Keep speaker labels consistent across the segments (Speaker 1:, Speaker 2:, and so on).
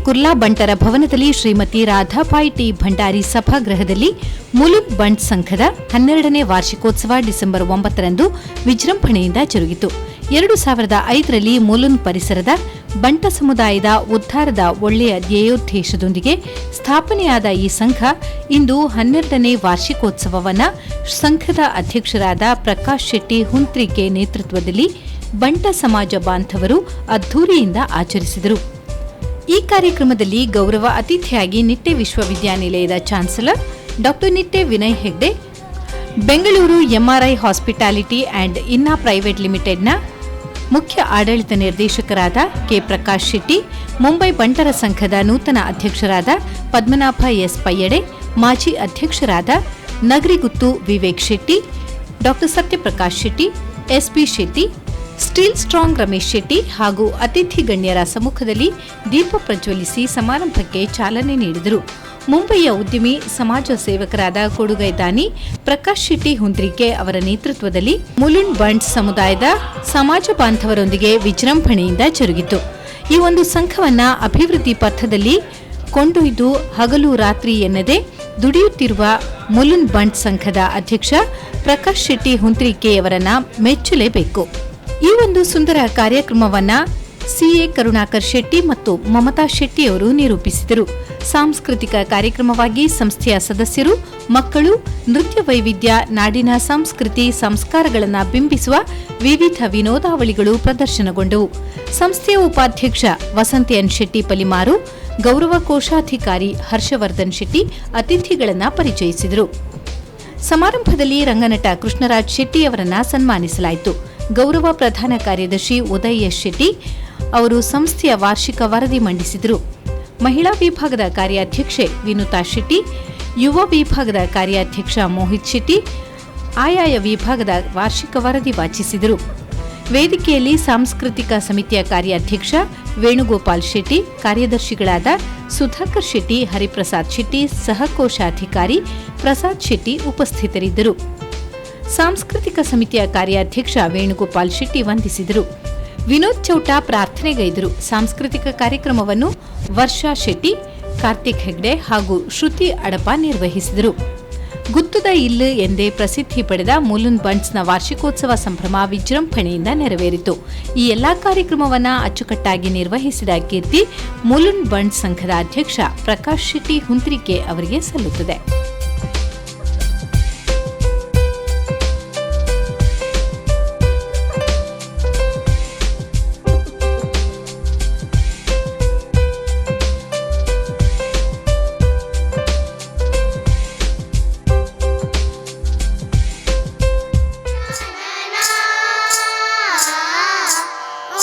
Speaker 1: ಕುರ್ಲಾ ಬಂಟರ ಭವನದಲ್ಲಿ ಶ್ರೀಮತಿ ರಾಧಾಬಾಯಿ ಟಿ ಭಂಡಾರಿ ಸಭಾಗೃಹದಲ್ಲಿ ಮುಲುಂದ್ ಬಂಟ್ ಸಂಘದ 12ನೇ ವಾರ್ಷಿಕೋತ್ಸವ ಡಿಸೆಂಬರ್ 9ರಂದು ವಿಜೃಂಭಣೆಯಿಂದ ಜರುಗಿತು. 2005ರಲ್ಲಿ ಮುಲುಂದ್ ಪರಿಸರದ ಬಂಟ ಸಮುದಾಯದ ಉದ್ಧಾರದ ಒಳ್ಳೆಯ ಧ್ಯೇಯೋದ್ದೇಶದೊಂದಿಗೆ ಸ್ಥಾಪನೆಯಾದ ಈ ಸಂಘ ಇಂದು 12ನೇ ವಾರ್ಷಿಕೋತ್ಸವವನ್ನು ಸಂಘದ ಅಧ್ಯಕ್ಷರಾದ ಪ್ರಕಾಶ್ ಶೆಟ್ಟಿ ಹುಂತ್ರಿಕೆ ನೇತೃತ್ವದಲ್ಲಿ ಬಂಟ ಸಮಾಜ ಬಾಂಧವರು ಅದ್ದೂರಿಯಿಂದ ಆಚರಿಸಿದರು. ಈ ಕಾರ್ಯಕ್ರಮದಲ್ಲಿ ಗೌರವ ಅತಿಥಿಯಾಗಿ ನಿಟ್ಟೆ ವಿಶ್ವವಿದ್ಯಾನಿಲಯದ chancellor doctor Nitte Vinay Hegde, Bengaluru MRI hospitality and Inna private ಲಿಮಿಟೆಡ್ನ ಮುಖ್ಯ ಆಡಳಿತ ನಿರ್ದೇಶಕರಾದ ಕೆ ಪ್ರಕಾಶ್ ಶೆಟ್ಟಿ, ಮುಂಬೈ ಬಂಟರ ಸಂಘದ ನೂತನ ಅಧ್ಯಕ್ಷರಾದ ಪದ್ಮನಾಭ ಎಸ್ ಪಯ್ಯಡೆ, ಮಾಜಿ ಅಧ್ಯಕ್ಷರಾದ ನಗರಿಗುತ್ತು Vivek Shetty, doctor Satyaprakash Shetty, SP Shetty, steel strong Ramesh Shetty ಹಾಗೂ ಅತಿಥಿ ಗಣ್ಯರ ಸಮ್ಮುಖದಲ್ಲಿ ದೀಪ ಪ್ರಜ್ವಲಿಸಿ ಸಮಾರಂಭಕ್ಕೆ ಚಾಲನೆ ನೀಡಿದರು. ಮುಂಬಯಿಯ ಉದ್ಯಮಿ, ಸಮಾಜ ಸೇವಕರಾದ ಕೊಡುಗೈ ದಾನಿ ಪ್ರಕಾಶ್ ಶೆಟ್ಟಿ ಹುಂದ್ರಿಕೆ ಅವರ ನೇತೃತ್ವದಲ್ಲಿ ಮುಲುಂಡ್ ಬಂಟ್ ಸಮುದಾಯದ ಸಮಾಜ ಬಾಂಧವರೊಂದಿಗೆ ವಿಜೃಂಭಣೆಯಿಂದ ಜರುಗಿತು. ಈ ಒಂದು ಸಂಘವನ್ನ ಅಭಿವೃದ್ಧಿ ಪಥದಲ್ಲಿ ಕೊಂಡೊಯ್ದು ಹಗಲು ರಾತ್ರಿ ಎನ್ನದೆ ದುಡಿಯುತ್ತಿರುವ ಮುಲುಂದ್ ಬಂಟ್ ಸಂಘದ ಅಧ್ಯಕ್ಷ ಪ್ರಕಾಶ್ ಶೆಟ್ಟಿ ಹುಂತ್ರಿಕೆಯವರನ್ನ ಮೆಚ್ಚಲೇಬೇಕು. ಈ ಒಂದು ಸುಂದರ ಕಾರ್ಯಕ್ರಮವನ್ನ ಸಿಎ ಕರುಣಾಕರ್ ಶೆಟ್ಟಿ ಮತ್ತು ಮಮತಾ ಶೆಟ್ಟಿಯವರು ನಿರೂಪಿಸಿದರು. ಸಾಂಸ್ಕೃತಿಕ ಕಾರ್ಯಕ್ರಮವಾಗಿ ಸಂಸ್ಥೆಯ ಸದಸ್ಯರು, ಮಕ್ಕಳು ನೃತ್ಯ ವೈವಿಧ್ಯ, ನಾಡಿನ ಸಂಸ್ಕೃತಿ ಸಂಸ್ಕಾರಗಳನ್ನು ಬಿಂಬಿಸುವ ವಿವಿಧ ವಿನೋದಾವಳಿಗಳು ಪ್ರದರ್ಶನಗೊಂಡವು. ಸಂಸ್ಥೆಯ ಉಪಾಧ್ಯಕ್ಷ ವಸಂತ ಎನ್ ಶೆಟ್ಟಿ ಪಲಿಮಾರು, ಗೌರವ ಕೋಶಾಧಿಕಾರಿ ಹರ್ಷವರ್ಧನ್ ಶೆಟ್ಟಿ ಅತಿಥಿಗಳನ್ನು ಪರಿಚಯಿಸಿದರು. ಸಮಾರಂಭದಲ್ಲಿ ರಂಗನಟ ಕೃಷ್ಣರಾಜ್ ಶೆಟ್ಟಿ ಅವರನ್ನ ಸನ್ಮಾನಿಸಲಾಯಿತು. ಗೌರವ ಪ್ರಧಾನ ಕಾರ್ಯದರ್ಶಿ ಉದಯ್ ಎಸ್ ಶೆಟ್ಟಿ ಅವರು ಸಂಸ್ಥೆಯ ವಾರ್ಷಿಕ ವರದಿ ಮಂಡಿಸಿದರು. ಮಹಿಳಾ ವಿಭಾಗದ ಕಾರ್ಯಾಧ್ಯಕ್ಷೆ ವಿನುತಾ ಶೆಟ್ಟಿ, ಯುವ ವಿಭಾಗದ ಕಾರ್ಯಾಧ್ಯಕ್ಷ ಮೋಹಿತ್ ಶೆಟ್ಟಿ ಆಯಾಯ ವಿಭಾಗದ ವಾರ್ಷಿಕ ವರದಿ ವಾಚಿಸಿದರು. ವೇದಿಕೆಯಲ್ಲಿ ಸಾಂಸ್ಕೃತಿಕ ಸಮಿತಿಯ ಕಾರ್ಯಾಧ್ಯಕ್ಷ ವೇಣುಗೋಪಾಲ್ ಶೆಟ್ಟಿ, ಕಾರ್ಯದರ್ಶಿಗಳಾದ ಸುಧಾಕರ್ ಶೆಟ್ಟಿ, ಹರಿಪ್ರಸಾದ್ ಶೆಟ್ಟಿ, ಸಹಕೋಶಾಧಿಕಾರಿ ಪ್ರಸಾದ್ ಶೆಟ್ಟಿ ಉಪಸ್ಥಿತರಿದ್ದರು. ಸಾಂಸ್ಕೃತಿಕ ಸಮಿತಿಯ ಕಾರ್ಯಾಧ್ಯಕ್ಷ ವೇಣುಗೋಪಾಲ್ ಶೆಟ್ಟಿ ವಂದಿಸಿದರು. ವಿನೋದ್ ಚೌಟ ಪ್ರಾರ್ಥನೆಗೈದರು. ಸಾಂಸ್ಕೃತಿಕ ಕಾರ್ಯಕ್ರಮವನ್ನು ವರ್ಷಾ ಶೆಟ್ಟಿ, ಕಾರ್ತಿಕ್ ಹೆಗ್ಡೆ ಹಾಗೂ ಶ್ರುತಿ ಅಡಪ ನಿರ್ವಹಿಸಿದರು. ಗುತ್ತುದ ಇಲ್ಲು ಎಂದೇ ಪ್ರಸಿದ್ಧಿ ಪಡೆದ ಮುಲುಂದ್ ಬಂಟ್ಸ್ನ ವಾರ್ಷಿಕೋತ್ಸವ ಸಂಭ್ರಮ ವಿಜೃಂಭಣೆಯಿಂದ ನೆರವೇರಿತು. ಈ ಎಲ್ಲಾ ಕಾರ್ಯಕ್ರಮವನ್ನು ಅಚ್ಚುಕಟ್ಟಾಗಿ ನಿರ್ವಹಿಸಿದ ಕೀರ್ತಿ ಮುಲುಂದ್ ಬಂಟ್ಸ್ ಸಂಘದ ಅಧ್ಯಕ್ಷ ಪ್ರಕಾಶ್ ಶೆಟ್ಟಿ ಹುಂತ್ರಿಕೆ ಅವರಿಗೆ ಸಲ್ಲುತ್ತದೆ.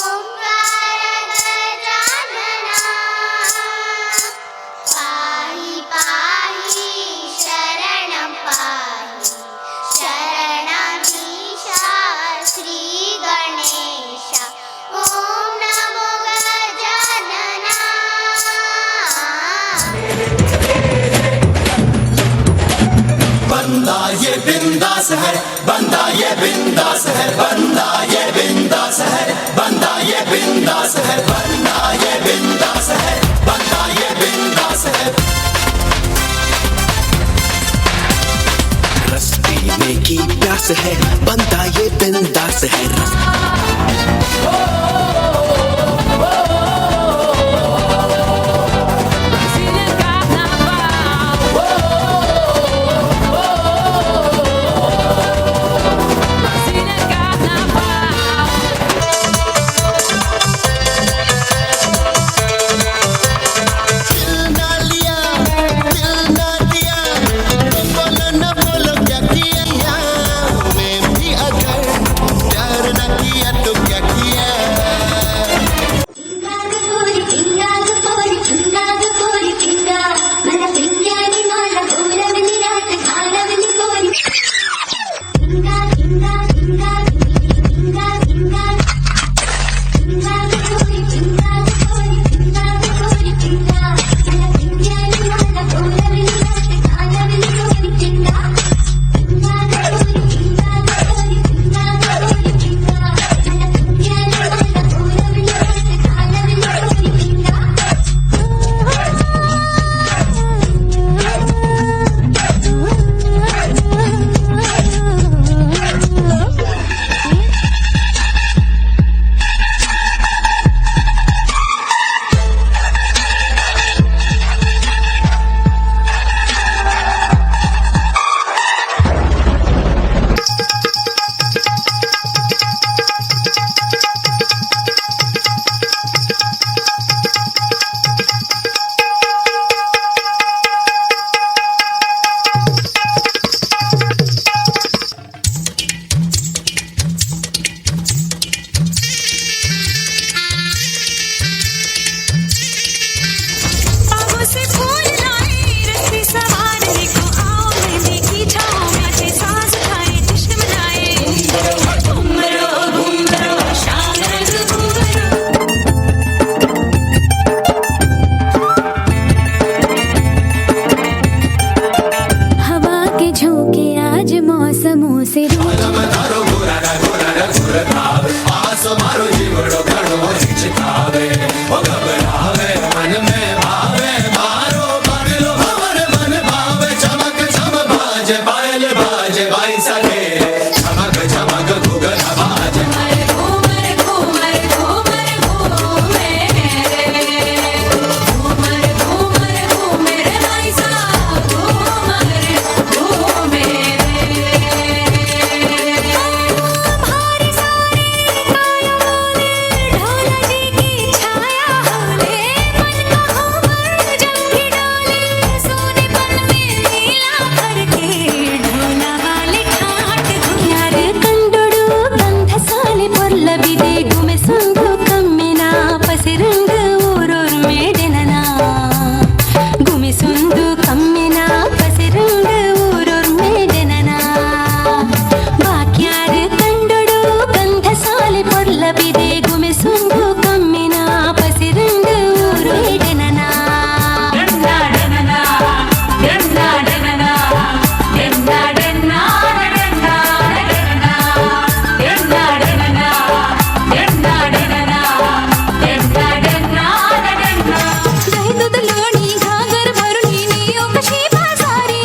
Speaker 2: ओंकार गजानना, पाहि पाहि शरणं पाहि शरणमीशा श्री गणेश, ॐ नमो गजानना।
Speaker 3: बंदा ये बिंदास है, बंदा ये बिंदास है, बंदा ये बिंदास है, बंदा ये बिंदास है, बंदा ये बिंदास है, बंदा ये बिंदास है।
Speaker 4: रस पीने की प्यास है, बंदा ये बिंदास है, रस
Speaker 5: Brazilian Carnaval. Brazilian Carnaval.
Speaker 3: दिल ना लिया, दिल ना दिया, तो बोलो न बोलो क्या किया। मैं भी अगर प्यार न
Speaker 6: ಬಿದೆ ಗುಮೆಸುಂಬು ಕಮ್ಮಿನ ಪಸಿರಂಗ ಊರು ಎಡೆನನ. दही दूध लोणी घागर भरुणी नेऊ कशी बाजारी,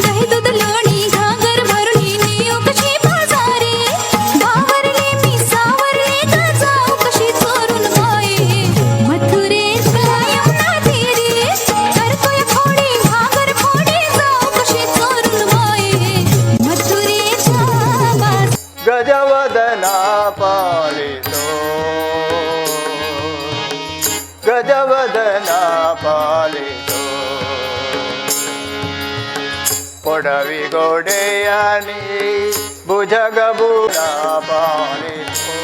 Speaker 6: दही दूध लोणी घागर भरुणी नेऊ कशी बाजारी, डावरले मी सावरले का जाऊ कशी चोरून बाई, मथुरेच्या यमुना तीरी करतोय फोडी घागर फोडी जाऊ कशी चोरून बाई, मथुरेच्या बाजारी.
Speaker 7: ಗಜವದನ ಪಾಲಿತೋ, ಗಜವದನ ಪಾಲಿತೋ, ಕೊಡವಿಗೊಡೆಯನಿ ಭುಜಗಬುರ ಪಾಲಿತೋ,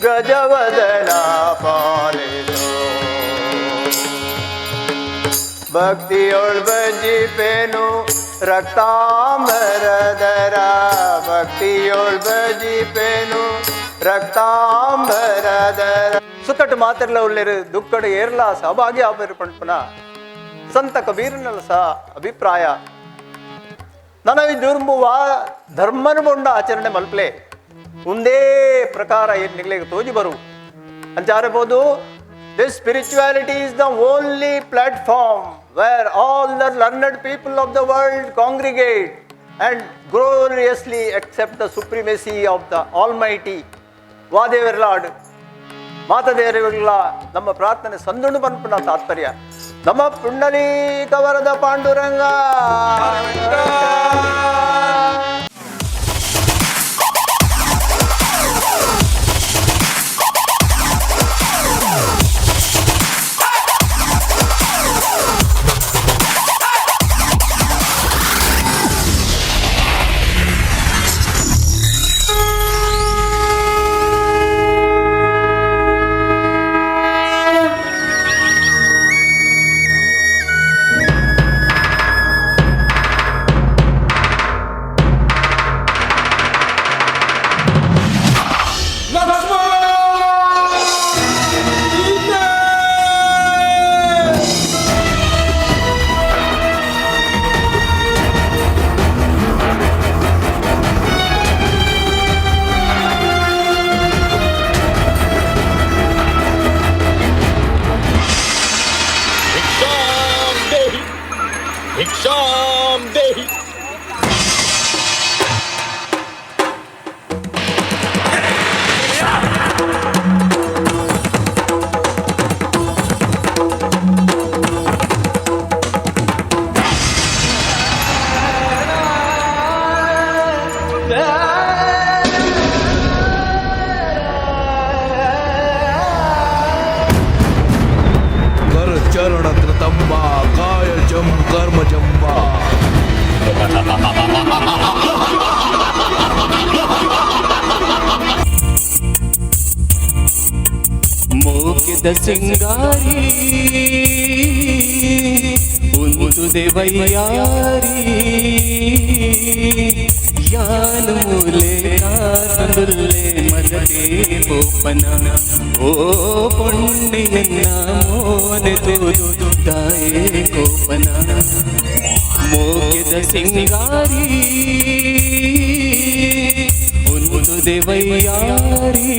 Speaker 7: ಗಜವದನ ಪಾಲಿತೋ. ಭಕ್ತಿಯೊಳ್ ಭಜಿಪೆನು ರಕ್ತಾಂಬರದರ, ಭಕ್ತಿಯೊಳ್ ಭಜಿಪೆನು ರಕ್ತಾಂಬರದರ. ಸುಕ್ಕಟ್ಟು ಮಾತಿರ್ಲ ಉಲ್ಲೇರು ದುಕ್ಕಡು ಏರ್ಲ ಸಹಭಾಗಿ ಆಪೇರು ಪಂಪನ ಸಂತ ಕಬೀರನಲ್ಲ ಸಹ ಅಭಿಪ್ರಾಯ. ನನಗೆ ದುರ್ಮುವ ಧರ್ಮನು ಬೊಂಡ ಆಚರಣೆ ಮಲ್ಪ್ಲೆ ಒಂದೇ ಪ್ರಕಾರ ಏನ್ ನಿಗ್ಲಿಗೆ ತೋಜಿ ಬರು ಅಂಚಾರಬಹುದು. This spirituality is the only platform where all the learned people of the world congregate and gloriously accept the supremacy of the Almighty. ವಾದೇವರ್ಲಾಡ್ ಮಾತದೇವರಿಗಳ ನಮ್ಮ ಪ್ರಾರ್ಥನೆ ಸಂದುಣು ಪನ್ಪುನ ತಾತ್ಪರ್ಯ. ನಮ್ಮ ಪುಂಡಲೀಕವರದ ಪಾಂಡುರಂಗ.
Speaker 8: ಭಿಕ್ಷಾಂ ದೇಹಿ, ಭಿಕ್ಷಾಂ ದೇಹಿ.
Speaker 9: कर चरण तंबा कायजम कर्मजंबा.
Speaker 4: ಮೋಕಿದ ಸಿಂಗಾರಿ ಉಂತುದೆ ವೈಯಾರಿ, ಯಾನ್ ಮೂಲೆ ಕಾತುಲ್ಲೆ ಮದತೆ ಪೋಪನ, ಓ ಪೊಣ್ಣಿಯನ್ನ ಮೋನೆ ತೂದು ದಾಯೆ ಕೋಪನ. ಮೋಕಿದ ಸಿಂಗಾರಿ ಉಂತುದೆ ವೈಯಾರಿ.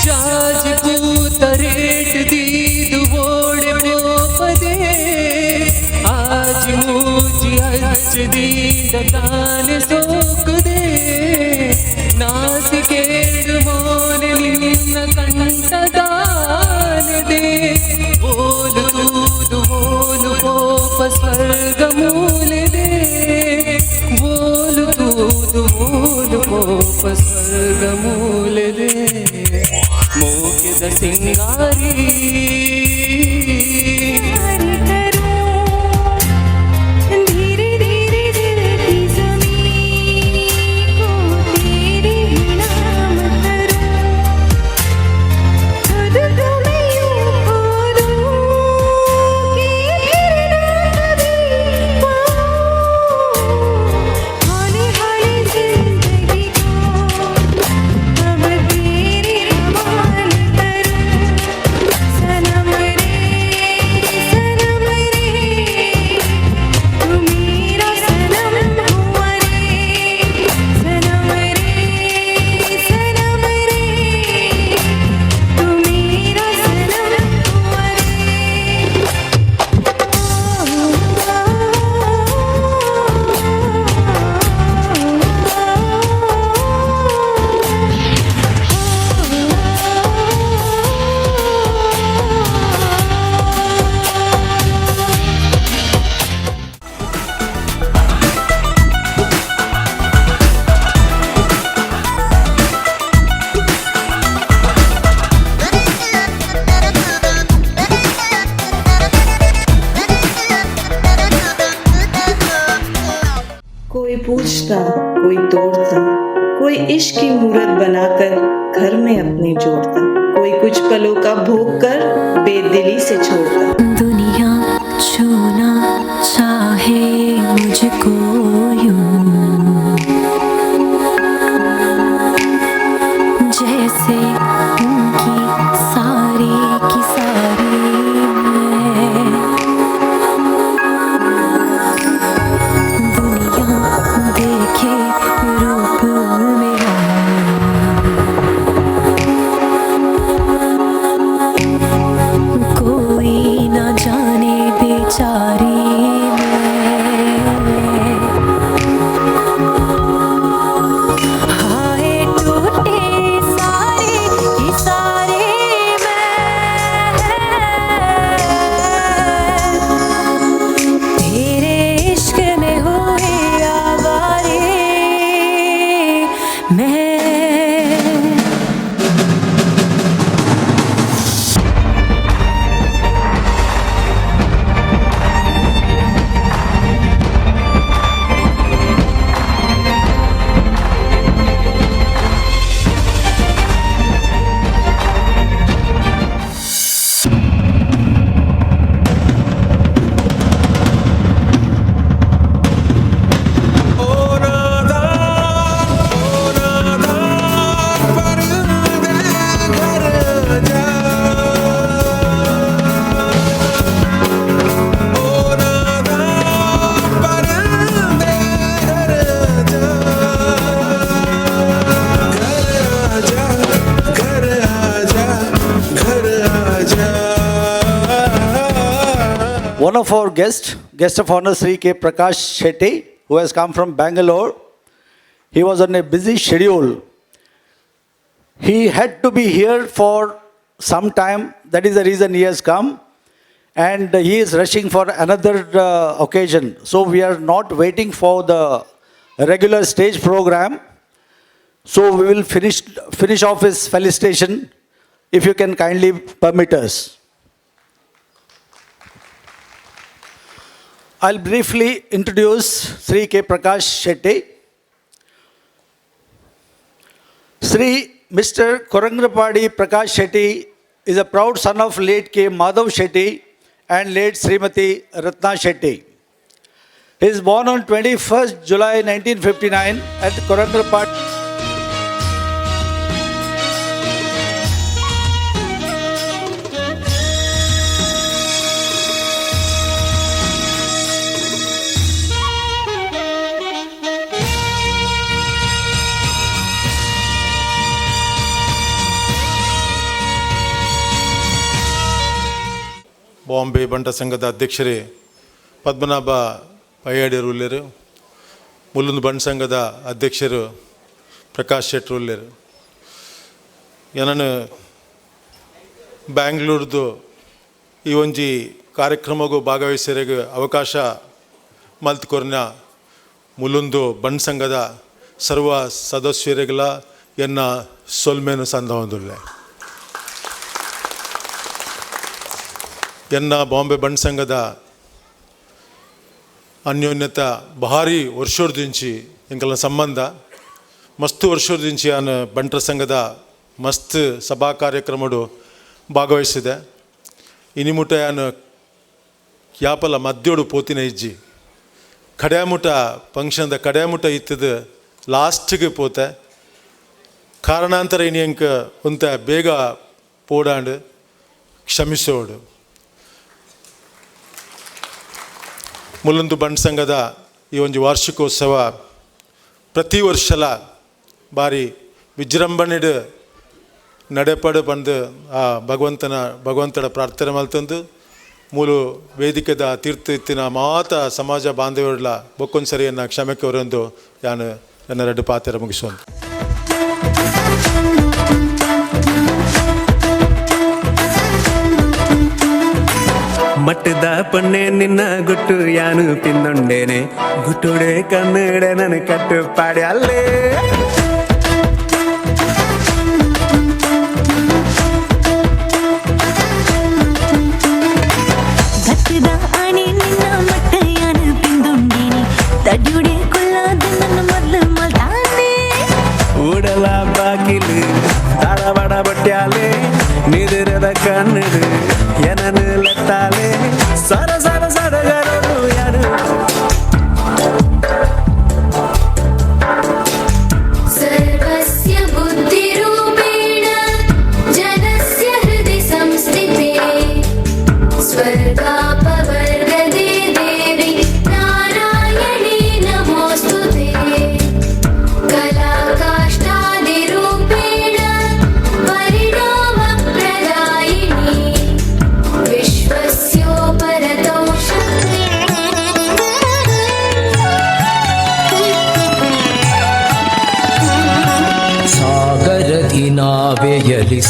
Speaker 4: ಜಾಜಿ ಪೂತ ರೇಟ್ ದೀದು ಓಡೆ ಪೋಪದೆ, ಆಜಿ ಮೂಜಿ ಅಚ್ಚ ದೀದ ತಾನೆ ಸೋಕುದೆ, ನಾಸಿಕೇಡು ಮೋನೆ ನಿನ್ನ ಕಂಠದಾನದೆ, ಓಲು ತೂದು ಓಲು ಪೋಪ ಸ್ವರ್ಗ ಮೂಲೆದೆ, ಓಲು ತೂದು ಓಲು ಪೋಪ ಸ್ವರ್ಗ ಮೂಲೆದೆ. ಮೋಕಿದ ಸಿಂಗಾರಿ
Speaker 10: कोई तोड़ता, कोई इश्क की मूरत बनाकर घर में अपने जोड़ता, कोई कुछ पलों का भोग कर बेदिली से छोड़ता।
Speaker 6: दुनिया छूना चाहे मुझको यूं, जैसे उनकी सारी की सारी मैं। दुनिया देखे रूप मेरा, कोई ना जाने बेचारी मैं। हाय टूटे सारे की सारे मैं, तेरे इश्क में हुए आवारे मैं।
Speaker 11: One of our guests, guest of honor Sri K. Prakash Shetty, who has come from Bangalore, he was on a busy schedule. He had to be here for some time. That is the reason he has come. And he is rushing for another occasion. So we are not waiting for the regular stage program. So we will finish off his felicitation, if you can kindly permit us. I'll briefly introduce Sri K. Prakash Shetty. Sri Mr. Korangrapadi Prakash Shetty is a proud son of late K. Madhav Shetty and late Srimati Ratna Shetty. He is born on 21st July 1959 at Korangrapadi.
Speaker 12: Bombay ಬಂಟ ಸಂಘದ ಅಧ್ಯಕ್ಷರೇ ಪದ್ಮನಾಭ ಪಯ್ಯಾಡಿಯರು ಉಲ್ಲೇರು, ಮುಲ್ಲುಂದು ಬಂಟ ಸಂಘದ ಅಧ್ಯಕ್ಷರು ಪ್ರಕಾಶ್ ಶೆಟ್ಟರು ಉಲ್ಲೇರು. ನಾನು ಬ್ಯಾಂಗ್ಳೂರ್ದು ಈ ಒಂಜಿ ಕಾರ್ಯಕ್ರಮಗೂ ಭಾಗವಹಿಸರಿಗೆ ಅವಕಾಶ ಮಲ್ತ್ಕೊರ್ನ ಮುಲ್ಲುಂದು ಬಂಟ ಸಂಘದ ಸರ್ವ ಸದಸ್ಯರಿಗೆಲ್ಲ ಎನ್ನ ಸೊಲ್ಮೇನು ಸಂದವಂದುಲ್ಲೆ. ಎನ್ನ ಬಾಂಬೆ ಬಂಟ್ ಸಂಘದ ಅನ್ಯೋನ್ಯತ ಭಾರಿ ವರ್ಷೋರ್ದಿಂಚಿ ಎಂಕಲ್ನ ಸಂಬಂಧ ಮಸ್ತ್ ವರ್ಷೋರ್ದಿಂಚಿ ಆನ ಬಂಟರ ಸಂಘದ ಮಸ್ತ್ ಸಭಾ ಕಾರ್ಯಕ್ರಮಡು ಭಾಗವಹಿಸಿದೆ. ಇನಿಮುಟ ಆನ ಯಾಪಲ ಮದ್ಯೋಡು ಪೋತಿನ ಇಜ್ಜಿ ಕಡ್ಯಾಮುಟ ಫಂಕ್ಷನ್ದ ಕಡ್ಯಾಮುಟ ಇತ್ತದ ಲಾಸ್ಟಿಗೆ ಪೋತೆ. ಕಾರಣಾಂತರ ಇನಿ ಎಂಕ ಒಂತ ಬೇಗ ಪೋಡಾಂಡು ಕ್ಷಮಿಸೋಡು. ಮುಲ್ಲುಂದು ಬಂಟ್ ಸಂಘದ ಈ ಒಂದು ವಾರ್ಷಿಕೋತ್ಸವ ಪ್ರತಿ ವರ್ಷಲ ಭಾರಿ ವಿಜೃಂಭಣೆಡು ನಡೆಪಡು ಬಂದು ಆ ಭಗವಂತನ ಪ್ರಾರ್ಥನೆ ಮಲ್ತಂದು ಮೂಲು ವೇದಿಕೆದ ತೀರ್ಥ ಇತ್ತಿನ ಮಾತ ಸಮಾಜ ಬಾಂಧವ್ಯಗಳ ಬೊಕ್ಕೊಂದು ಸರಿಯನ್ನು ಕ್ಷಮಕ್ಕೆ ಅವರೊಂದು ಯಾನು ನನ್ನ ಎರಡು ಪಾತ್ರ ಮುಗಿಸುವಂತ.
Speaker 13: ಮಟ್ಟದ ಪೊನ್ನೆ ನಿನ್ನ ಗುಟ್ಟು ಯಾನು ತಿನ್ನೊಂಡೇನೆ ಗುಟ್ಟುಡೆ ಕನ್ನಡ ನನ್ನ ಕಟ್ಟು ಪಾಡಿ ಅಲ್ಲೇ.
Speaker 6: ಗತ್ತದ ಆಣೆ ನಿನ್ನ ಮಟ್ಟ ಯಾನು ತಿಂದೊಂಡೇನೆ ತಡ್ಯುಡೆ ಕೊಲ್ಲಾದ ನನ್ನ ಮೊದಲು ಮಲ್ತ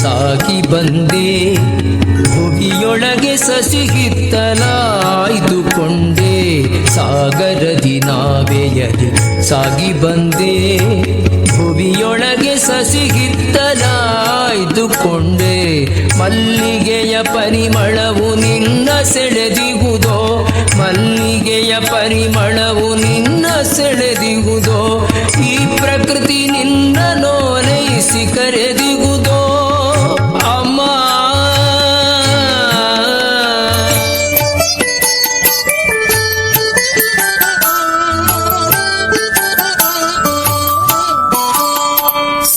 Speaker 14: ಸಾಗಿ ಬಂದೆ, ಭುವಿಯೊಳಗೆ ಸಸಿಹಿತ್ತಲಾಯ್ದುಕೊಂಡೆ, ಸಾಗರದಿ ನಾವೆಯಲಿ ಸಾಗಿ ಬಂದೆ, ಭುವಿಯೊಳಗೆ ಸಸಿಹಿತ್ತಲಾಯ್ದುಕೊಂಡೆ, ಮಲ್ಲಿಗೆಯ ಪರಿಮಳವು ನಿನ್ನ ಸೆಳೆದಿಹುದೋ, ಮಲ್ಲಿಗೆಯ ಪರಿಮಳವು ನಿನ್ನ ಸೆಳೆದಿಹುದೋ, ಈ ಪ್ರಕೃತಿ ನಿನ್ನ ನೋಲೈಸಿ ಕರೆದಿಹುದೋ ಅಮ್ಮ.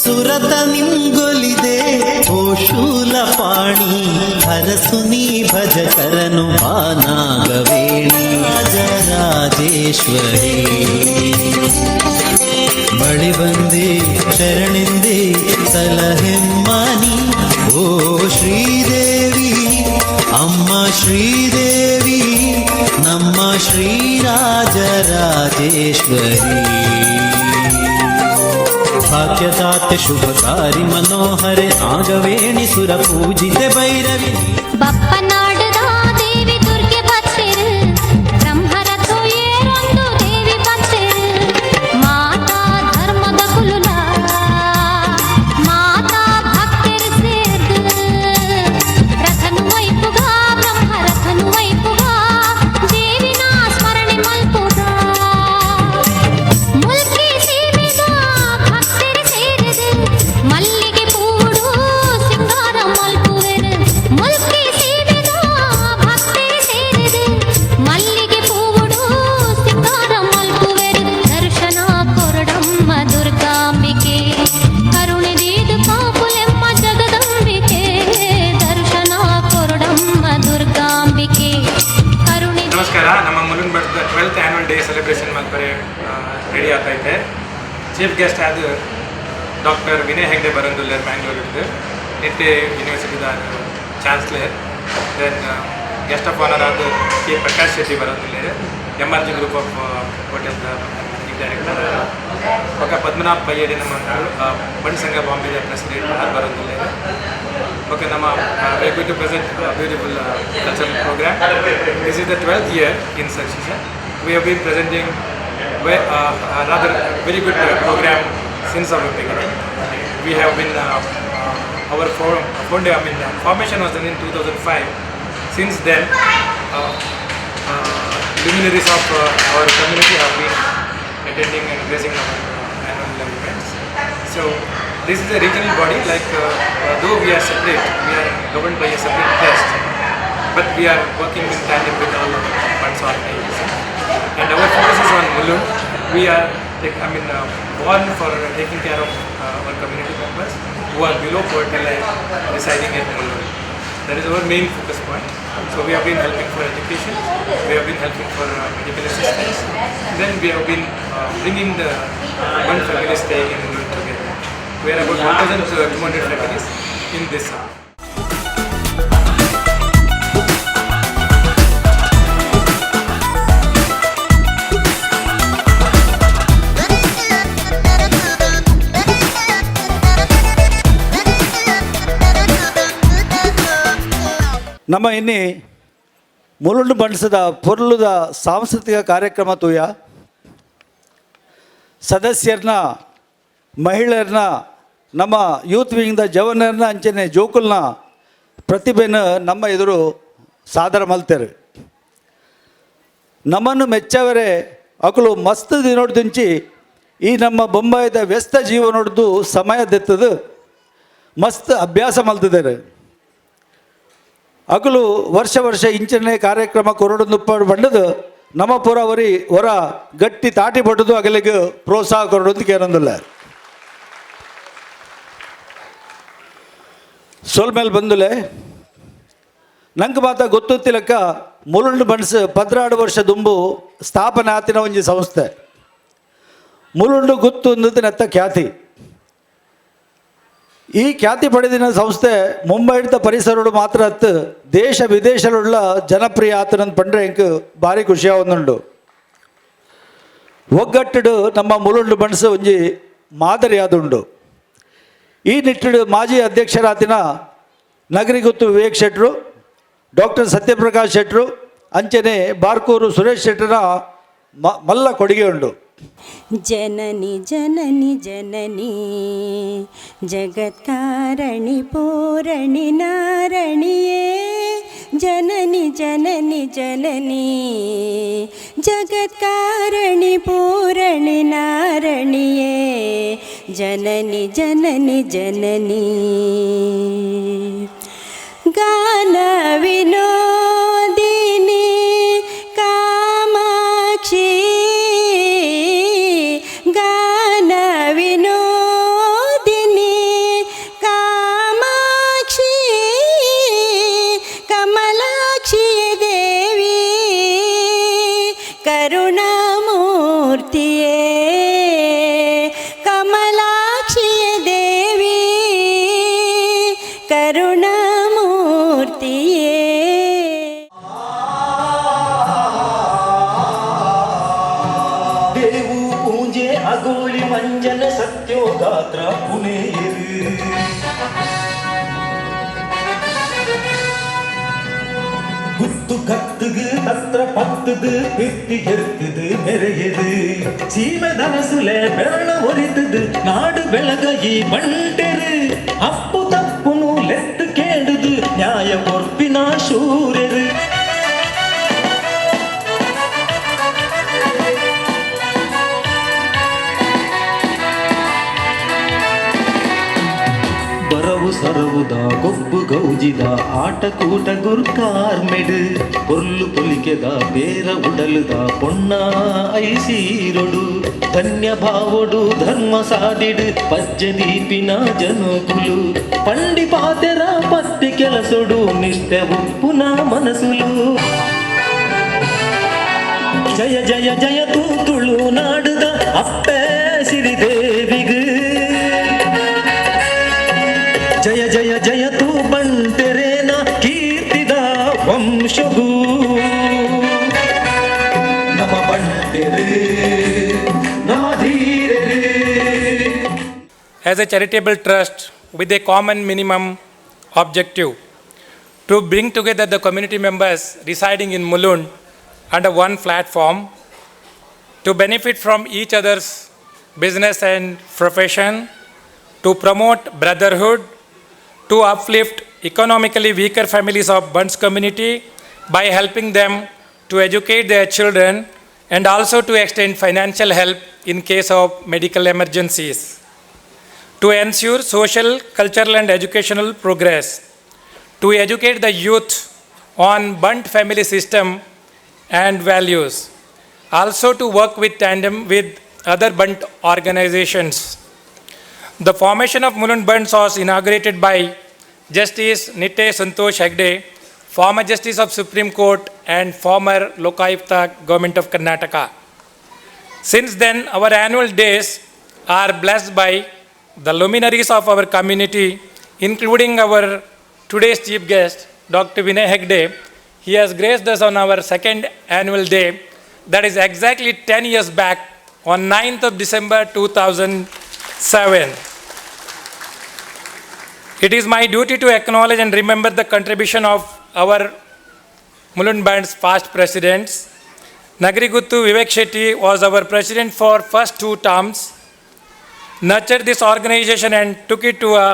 Speaker 15: ಸುರತ ನಿಂಗೊಲಿದೆ ಓ ಶೂಲಪಾಣಿ, ಹರಸುನಿ ಭಜಕರನು ಬಾನಾಗವೇಣಿ, ರಾಜರಾಜೇಶ್ವರಿ ಬಳಿ ಬಂದೆ ಶರಣೆಂದೆ ಸಲಹೆಮ್ಮನಿ, ಓ ಶ್ರೀದೇವಿ ಅಮ್ಮ ಶ್ರೀದೇವಿ ನಮ್ಮ ಶ್ರೀರಾಜರಾಜೇಶ್ವರಿ. ಭಾಗ್ಯದಾತೆ ಶುಭಕಾರಿ ಮನೋಹರೆ ನಾಗವೇಣಿ ಸುರ ಪೂಜಿತೆ ಭೈರವಿ.
Speaker 6: ಬಪ್ಪನಾಡದ ದೇವಿ ದುರ್ಗೆ ಭಕ್ತರು, ಬ್ರಹ್ಮರಥೋ ಏರೊಂದು ದೇವಿ ಭಕ್ತರು, ಮಾತಾ ಧರ್ಮದ ಕುಲುಲ ಮಾತಾ ಭಕ್ತರು ಸೇರ್ದು, ರಥನು ವೈಪುಗ ಬ್ರಹ್ಮರಥನು ವೈಪುಗ ದೇವಿನ ಸ್ಮರಣೆ ಮಲ್ಪುಗ, ಮುಲ್ಕಿ ಸೀಮೆದ ಭಕ್ತರು ಸೇರಿದು ಮಲ್ಲಿಗೆ ಪೂಡು ಸಿಂಗಾರ ಮಲ್ಪುವೆರು, ಮುಲ್ಕಿ ಸೀಮೆದ ಭಕ್ತರು ಸೇರಿದು ಮಲ್ಲಿಗೆ ಪೂಡು ಸಿಂಗಾರ ಮಲ್ಪುವೆರು, ದರ್ಶನ ಕೊರಡಮ್ಮ ದುರ್ಗಾಂಬಿಕೆ, ಕರುಣೆ ದೀದು ಕಾಪುಲೆಮ್ಮ ಜಗದಂಬಿಕೆ, ದರ್ಶನ ಕೊರಡಮ್ಮ ದುರ್ಗಾಂಬಿಕೆ ಕರುಣೆ.
Speaker 16: ನಮಸ್ಕಾರ, ನಮ್ಮ ಮುಲುಂಡ್ ಬಟ್ದ 12th annual day celebration ಮಲ್ಪರೆ ready ಆಗ್ತೈತೆ. ಚೀಫ್ ಗೆಸ್ಟ್ ಆದ ಡಾಕ್ಟರ್ ವಿನಯ್ ಹೆಗ್ಡೆ ಬರಂದುಲ್ಲೇರ್ ಮ್ಯಾಂಗ್ಳೂರಿದ್ದು ನಿಟ್ಟೆ ಯೂನಿವರ್ಸಿಟಿದ chancellor. Then guest of honour ಆದ ಕೆ ಪ್ರಕಾಶ್ ಶೆಟ್ಟಿ ಬರಂದುಲ್ಲೇರ್, MRG group of ಹೋಟೆಲ್ದ managing director. ಬೊಕ್ಕ ಪದ್ಮನಾಭ್ ಪಯ್ಯಡಿ ನಮ್ಮ ಬಂಟ್ ಸಂಘ ಬಾಂಬೆದ ಪ್ರೆಸಿಡೆಂಟ್ ಆರ್ ಬರಂದುಲ್ಲೇರ್. ಬೊಕ್ಕ ನಮ್ಮ we are going to present a beautiful cultural program. This is the 12th year in succession. We have been presenting rather very good program since our beginning. We have been our founding, I mean, formation was done in 2005. Since then, luminaries of our community have been attending and gracing our annual events. So this is a regional body. Like though we are separate, we are governed by a separate trust, but we are working in tandem with all the funds organizations. And our focus is on Mulund. We are, born for taking care of our community members who are below poverty line residing at Mulund. That is our main focus point. So we have been helping for education, we have been helping for medical assistance, then we have been bringing the one family staying in Mulund together. We are about 1,200 families in this house.
Speaker 11: ನಮ್ಮ ಇನ್ನಿ ಮುಲುಂಡು ಬಣ್ಸದ ಪೊರ್ಲುದ ಸಾಂಸ್ಕೃತಿಕ ಕಾರ್ಯಕ್ರಮ ತೂಯ ಸದಸ್ಯರನ್ನ ಮಹಿಳೆಯರನ್ನ ನಮ್ಮ youth ವಿಂಗ್ದ ಜವನರನ್ನ ಅಂಚನೆ ಜೋಕುಲ್ನ ಪ್ರತಿಭೆನ ನಮ್ಮ ಎದುರು ಸಾದರ ಮಲ್ತೇರು. ನಮ್ಮನ್ನು ಮೆಚ್ಚವರೆ ಅಕಲು ಮಸ್ತ್ ದಿನೋಡ್ದಿಂಚಿ ಈ ನಮ್ಮ ಬೊಂಬಾಯಿದ ವ್ಯಸ್ತ ಜೀವನೊಡ್ದು ಸಮಯ ದೆತ್ತದು ಮಸ್ತ್ ಅಭ್ಯಾಸ ಮಲ್ತಿದ್ದಾರೆ. ಅಗಲು ವರ್ಷ ವರ್ಷ ಇಂಚನೆ ಕಾರ್ಯಕ್ರಮ ಕೊರಡು ನುಪ್ಪಡು ಬಂಡದು ನಮ್ಮ ಪುರವರಿ ಹೊರ ಗಟ್ಟಿ ತಾಟಿ ಪಟ್ಟದು ಅಗಲಿಗೆ ಪ್ರೋತ್ಸಾಹ ಕೊರಡು ಅಂತ ಕೇರೊಂದಿಲ್ಲ. ಸೋಲ್ ಮೇಲೆ ಬಂದುಲೆ ನಂಗೆ ಮಾತ ಗೊತ್ತಿಲ್ಲಕ್ಕ ಮುಲುಂಡು ಬಣ್ಸ್ 12 ವರ್ಷ ದುಂಬು ಸ್ಥಾಪನೆ ಆತಿನ ಒಂಜಿ ಸಂಸ್ಥೆ ಮುಲುಂಡು ಗುತ್ತು ಅಂದದ್ದು ನೆತ್ತ ಖ್ಯಾತಿ. ಈ ಖ್ಯಾತಿ ಪಡೆದಿನ ಸಂಸ್ಥೆ ಮುಂಬೈದ ಪರಿಸರಡು ಮಾತ್ರ ಅತ್ತು ದೇಶ ವಿದೇಶಗಳುಳ್ಳ ಜನಪ್ರಿಯ ಆತನಂದು ಪಂಡ್ರೆ ಎಂಕ್ ಭಾರಿ ಖುಷಿಯಾವೊಂದುಂಡು. ಒಗ್ಗಟ್ಟುಡು ನಮ್ಮ ಮುಲುಂಡು ಬಣ್ಸ್ ಒಂಜಿ ಮಾದರಿಯಾದುಂಡು. ಈ ನಿಟ್ಟಿಡು ಮಾಜಿ ಅಧ್ಯಕ್ಷರಾತಿನ ನಗರಿಗುತ್ತು ವಿವೇಕ್ ಶೆಟ್ರು, ಡಾಕ್ಟರ್ ಸತ್ಯಪ್ರಕಾಶ್ ಶೆಟ್ರು, ಅಂಚನೆ ಬಾರ್ಕೂರು ಸುರೇಶ್ ಶೆಟ್ಟರ ಮಲ್ಲ ಕೊಡುಗೆ ಉಂಡು.
Speaker 17: ಜನನಿ ಜನನಿ ಜನನಿ ಜಗತ್ಕಾರಣಿ ಪೂರಣಿ ನಾರಣಿಯೇ, ಜನನಿ ಜನನಿ ಜನನಿ ಜಗತ್ಕಾರಣಿ ಪೂರಣಿ ನಾರಣಿಯೇ, ಜನನಿ ಜನನಿ ಜನನಿ. ಗಾನ ವಿನೋದಿನಿ ಕಾಮಾಕ್ಷಿ, ಗಾನ ವಿನೋದಿನಿ ಕಾಮಾಕ್ಷಿ, ಕಮಲಾಕ್ಷಿ ದೇವಿ ಕರುಣಾಮೂರ್ತಿಯೇ, ಕಮಲಾಕ್ಷಿ ದೇವಿ ಕರುಣಾಮೂರ್ತಿಯೇ.
Speaker 15: ದೇವು ಪೂಂಜೆ ಅಗೋಳಿ ಮಂಜನ ಸತ್ಯೋಗಾತ್ರ ಪುಣೆಯರು. ಗುತ್ತು ಕತ್ತುಗು ತತ್ರ ಪತ್ತುದು பிர்த்தி எருத்துது மெரையது, சீம தனசுல பெரண ஒரித்துது நாடு ಬೆಳಗೈ ಬಂಟೆರು, ಅಪ್ಪು ತಪ್ಪುನು ಲೆತ್ತು ಕೇಳುದು ನ್ಯಾಯ ಕೊರ್ಪಿನ ಶೂರರು. ಬರವು ಸರವುದ ಗೊಬ್ಬು ಗೌಜಿದ ಆಟಕೂಟ ಗುರ್ಕಾರ್ಮೆಡು, ಪೊರ್ಲು ಪೊಲಿಕೆದ ಬೇರ ಉಡಲುದ ಪೊಣ್ಣ ಐಸೀರೊಡು, ಧನ್ಯ ಭಾವೊಡು ಧರ್ಮ ಸಾದಿಡು ಪಜ್ಜ ದೀಪಿನ ಜನುಕುಲು, ಪಂಡಿ ಪಾತೆರ ಪತ್ತಿ ಕೆಲಸೊಡು ನಿಷ್ಠೆ ಉಪ್ಪುನ ಮನಸುಲು. ಜಯ ಜಯ ಜಯ ತೂತುಳು ನಾಡುದ ಅಪ್ಪೆ ಸಿರಿದೇವಿಗು, ಜಯ ಜಯ ಜಯ ತೂ ಬಂಟೆರೇನ ಕೀರ್ತಿದ ವಂಶಗೂ, ನಮ ಬಂಟೆರು ನಮ ಧೀರರು.
Speaker 16: As a charitable trust with a common minimum objective to bring together the community members residing in Mulund under one platform to benefit from each other's business and profession, to promote brotherhood, to uplift economically weaker families of Bunts community by helping them to educate their children and also to extend financial help in case of medical emergencies, to ensure social, cultural and educational progress, to educate the youth on Bunt family system and values, also to work with tandem with other Bunt organizations. The formation of Mulund Bunts was inaugurated by Justice Nitte Santosh Hegde, former Justice of Supreme Court and former Lokayukta Government of Karnataka. Since then, our annual days are blessed by the luminaries of our community, including our today's chief guest, Dr. Vinay Hegde. He has graced us on our second annual day, that is exactly 10 years back, on 9th of December 2007. It is my duty to acknowledge and remember the contribution of our Mulund Band's past presidents. Nagariguttu Vivek Shetty was our president for first two terms, nurtured this organization and took it to a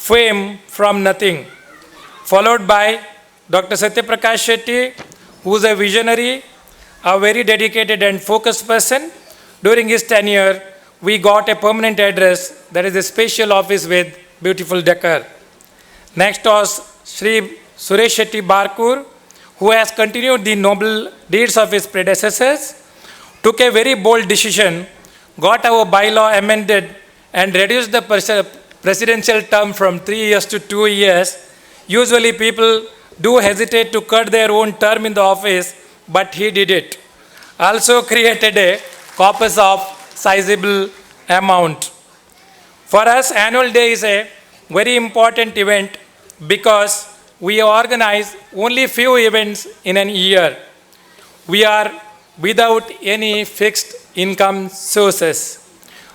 Speaker 16: fame from nothing. Followed by Dr. Satyaprakash Shetty, who is a visionary, a very dedicated and focused person. During his tenure, we got a permanent address, that is a special office with beautiful decor. Next was Shri Suresh Shetty Barkur, who has continued the noble deeds of his predecessors, took a very bold decision, got our bylaw amended and reduced the presidential term from 3 years to 2 years. Usually people do hesitate to cut their own term in the office, but he did it. Also created a corpus of sizable amount. For us, annual day is a very important event because we organize only few events in an year. We are without any fixed income sources.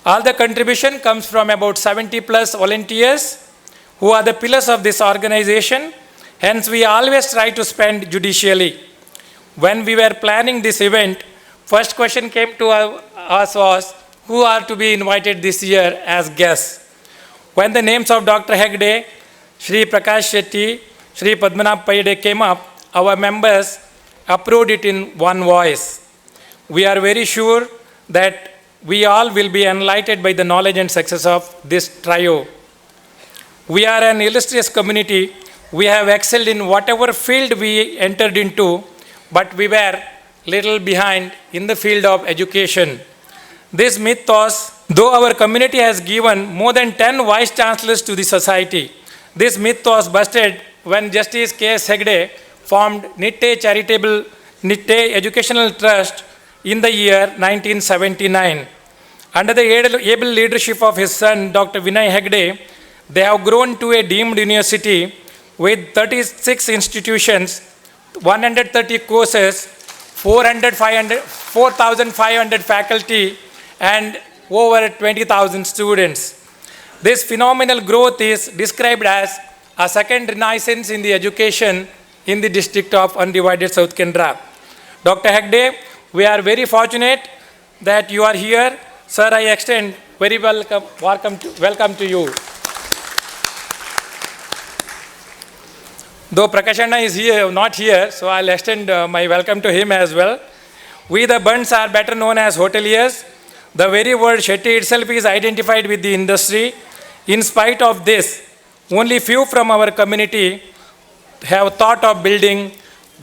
Speaker 16: All the contribution comes from about 70 plus volunteers who are the pillars of this organization. Hence, we always try to spend judicially. When we were planning this event, first question came to us was, who are to be invited this year as guests? When the names of Dr. Hegde, Shri Prakash Shetty, Shri Padmanabh Paide came up, our members approved it in one voice. We are very sure that we all will be enlightened by the knowledge and success of this trio. We are an illustrious community. We have excelled in whatever field we entered into, but we were little behind in the field of education. This myth was, though our community has given more than 10 vice chancellors to the society, this myth was busted when Justice K.S. Hegde formed Nitte Charitable Nitte Educational Trust in the year 1979. Under the able leadership of his son, Dr. Vinay Hegde, they have grown to a deemed university with 36 institutions, 130 courses, 4,500 faculty, and over 20,000 students. This phenomenal growth is described as a second renaissance in the education in the district of undivided South Canara. Dr. Hegde, we are very fortunate that you are here. Sir, I extend very welcome to you. Though Prakashanna is here, not here, so I'll extend my welcome to him as well. We the Bunts are better known as hoteliers. The very word Shetty itself is identified with the industry. In spite of this, only few from our community have thought of building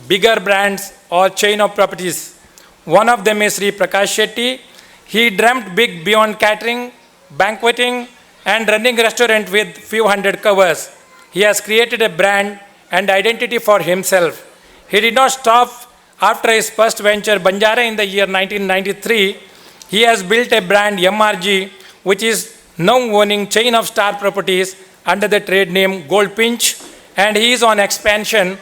Speaker 16: bigger brands or chain of properties. One of them is Sri Prakash Shetty. He dreamt big beyond catering, banqueting, and running restaurant with few hundred covers. He has created a brand and identity for himself. He did not stop after his first venture, Banjara, in the year 1993. He has built a brand, MRG, which is now owning chain of star properties under the trade name Gold Pinch, and he is on expansion,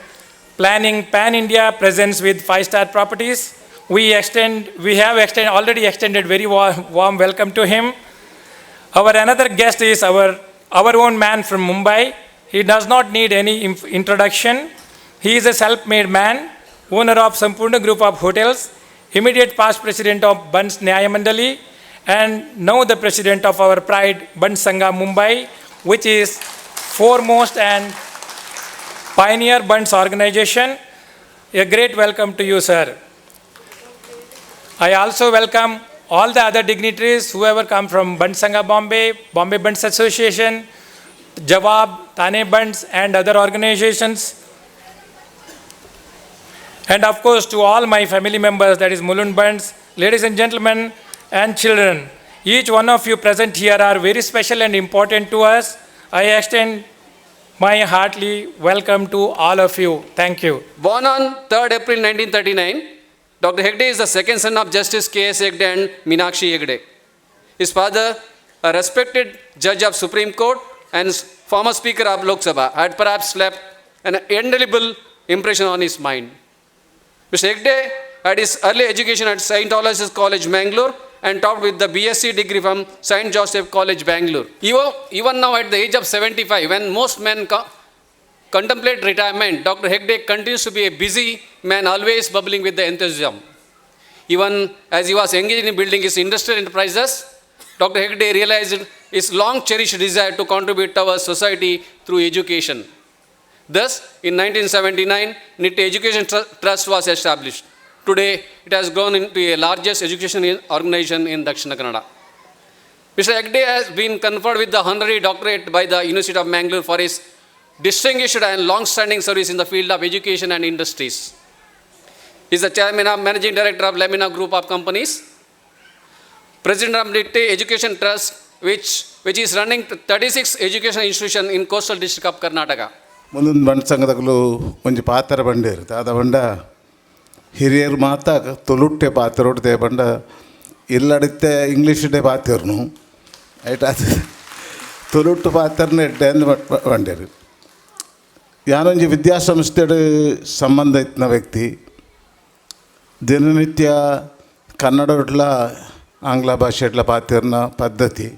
Speaker 16: planning pan-India presence with 5-star properties. We have already extended very warm welcome to him. Our another guest is our own man from Mumbai. He does not need any introduction. He is a self-made man, owner of Sampurna Group of Hotels, immediate past president of Bunts Nyaya Mandali, and now the president of our pride, Bunts Sangha Mumbai, which is foremost and pioneer Bunts organization. A great welcome to you, sir. I also welcome all the other dignitaries, whoever come from Bunts Sangha Bombay, Bombay Bunts Association, Jawab, Thane Bunts, and other organizations. And of course, to all my family members, that is Mulund Bunts, ladies and gentlemen, and children. Each one of you present here are very special and important to us. I extend my heartily welcome to all of you. Thank you.
Speaker 18: Born on 3rd April 1939, Dr. Hegde is the second son of Justice K.S. Hegde and Meenakshi Hegde. His father, a respected judge of Supreme Court and former Speaker of Lok Sabha, had perhaps left an indelible impression on his mind. Mr. Hegde had his early education at St. Aloysius College, Mangalore, and topped with the BSc degree from St. Joseph College, Bangalore. Even now at the age of 75, when most men contemplate retirement, Dr. Hegde continues to be a busy man, always bubbling with the enthusiasm. Even as he was engaged in building his industrial enterprises, Dr. Hegde realized his long-cherished desire to contribute to our society through education. Thus, in 1979, Nitte Education Trust was established. Today, it has grown into a largest education organization in Dakshina Kannada. Mr. Hegde has been conferred with the honorary doctorate by the University of Mangalore for his distinguished and long-standing service in the field of education and industries. He is the chairman and managing director of Lamina Group of Companies, president of Nitte Education Trust, which is running 36 education institutions in coastal district of Karnataka.
Speaker 19: ಮುಂದೊಂದು ಬಂಟ್ ಸಂಘದಗಳು ಒಂಜಿ ಪಾತ್ರ ಬಂಡೇರು ದಾದ ಬಂಡ ಹಿರಿಯರು ಮಾತ ತುಳುಟ್ಟೆ ಪಾತ್ರ ಬಂಡ ಇಲ್ಲಡಿತ್ತೆ English ಪಾತಿರ್ನು ಐಟ್ ಅದು ತುಳುಟ್ಟು ಪಾತ್ರನ ಎಡ್ಡೆ ಅಂದ್ ಬಂಡೇರು. ಯಾನೊಂಜಿ ವಿದ್ಯಾಸಂಸ್ಥೆಡ್ ಸಂಬಂಧ ಇತ್ತಿನ ವ್ಯಕ್ತಿ, ದಿನನಿತ್ಯ ಕನ್ನಡಡ್ಲ ಆಂಗ್ಲ ಭಾಷೆಡ್ಲ ಪಾತೆರ್ನ ಪದ್ಧತಿ.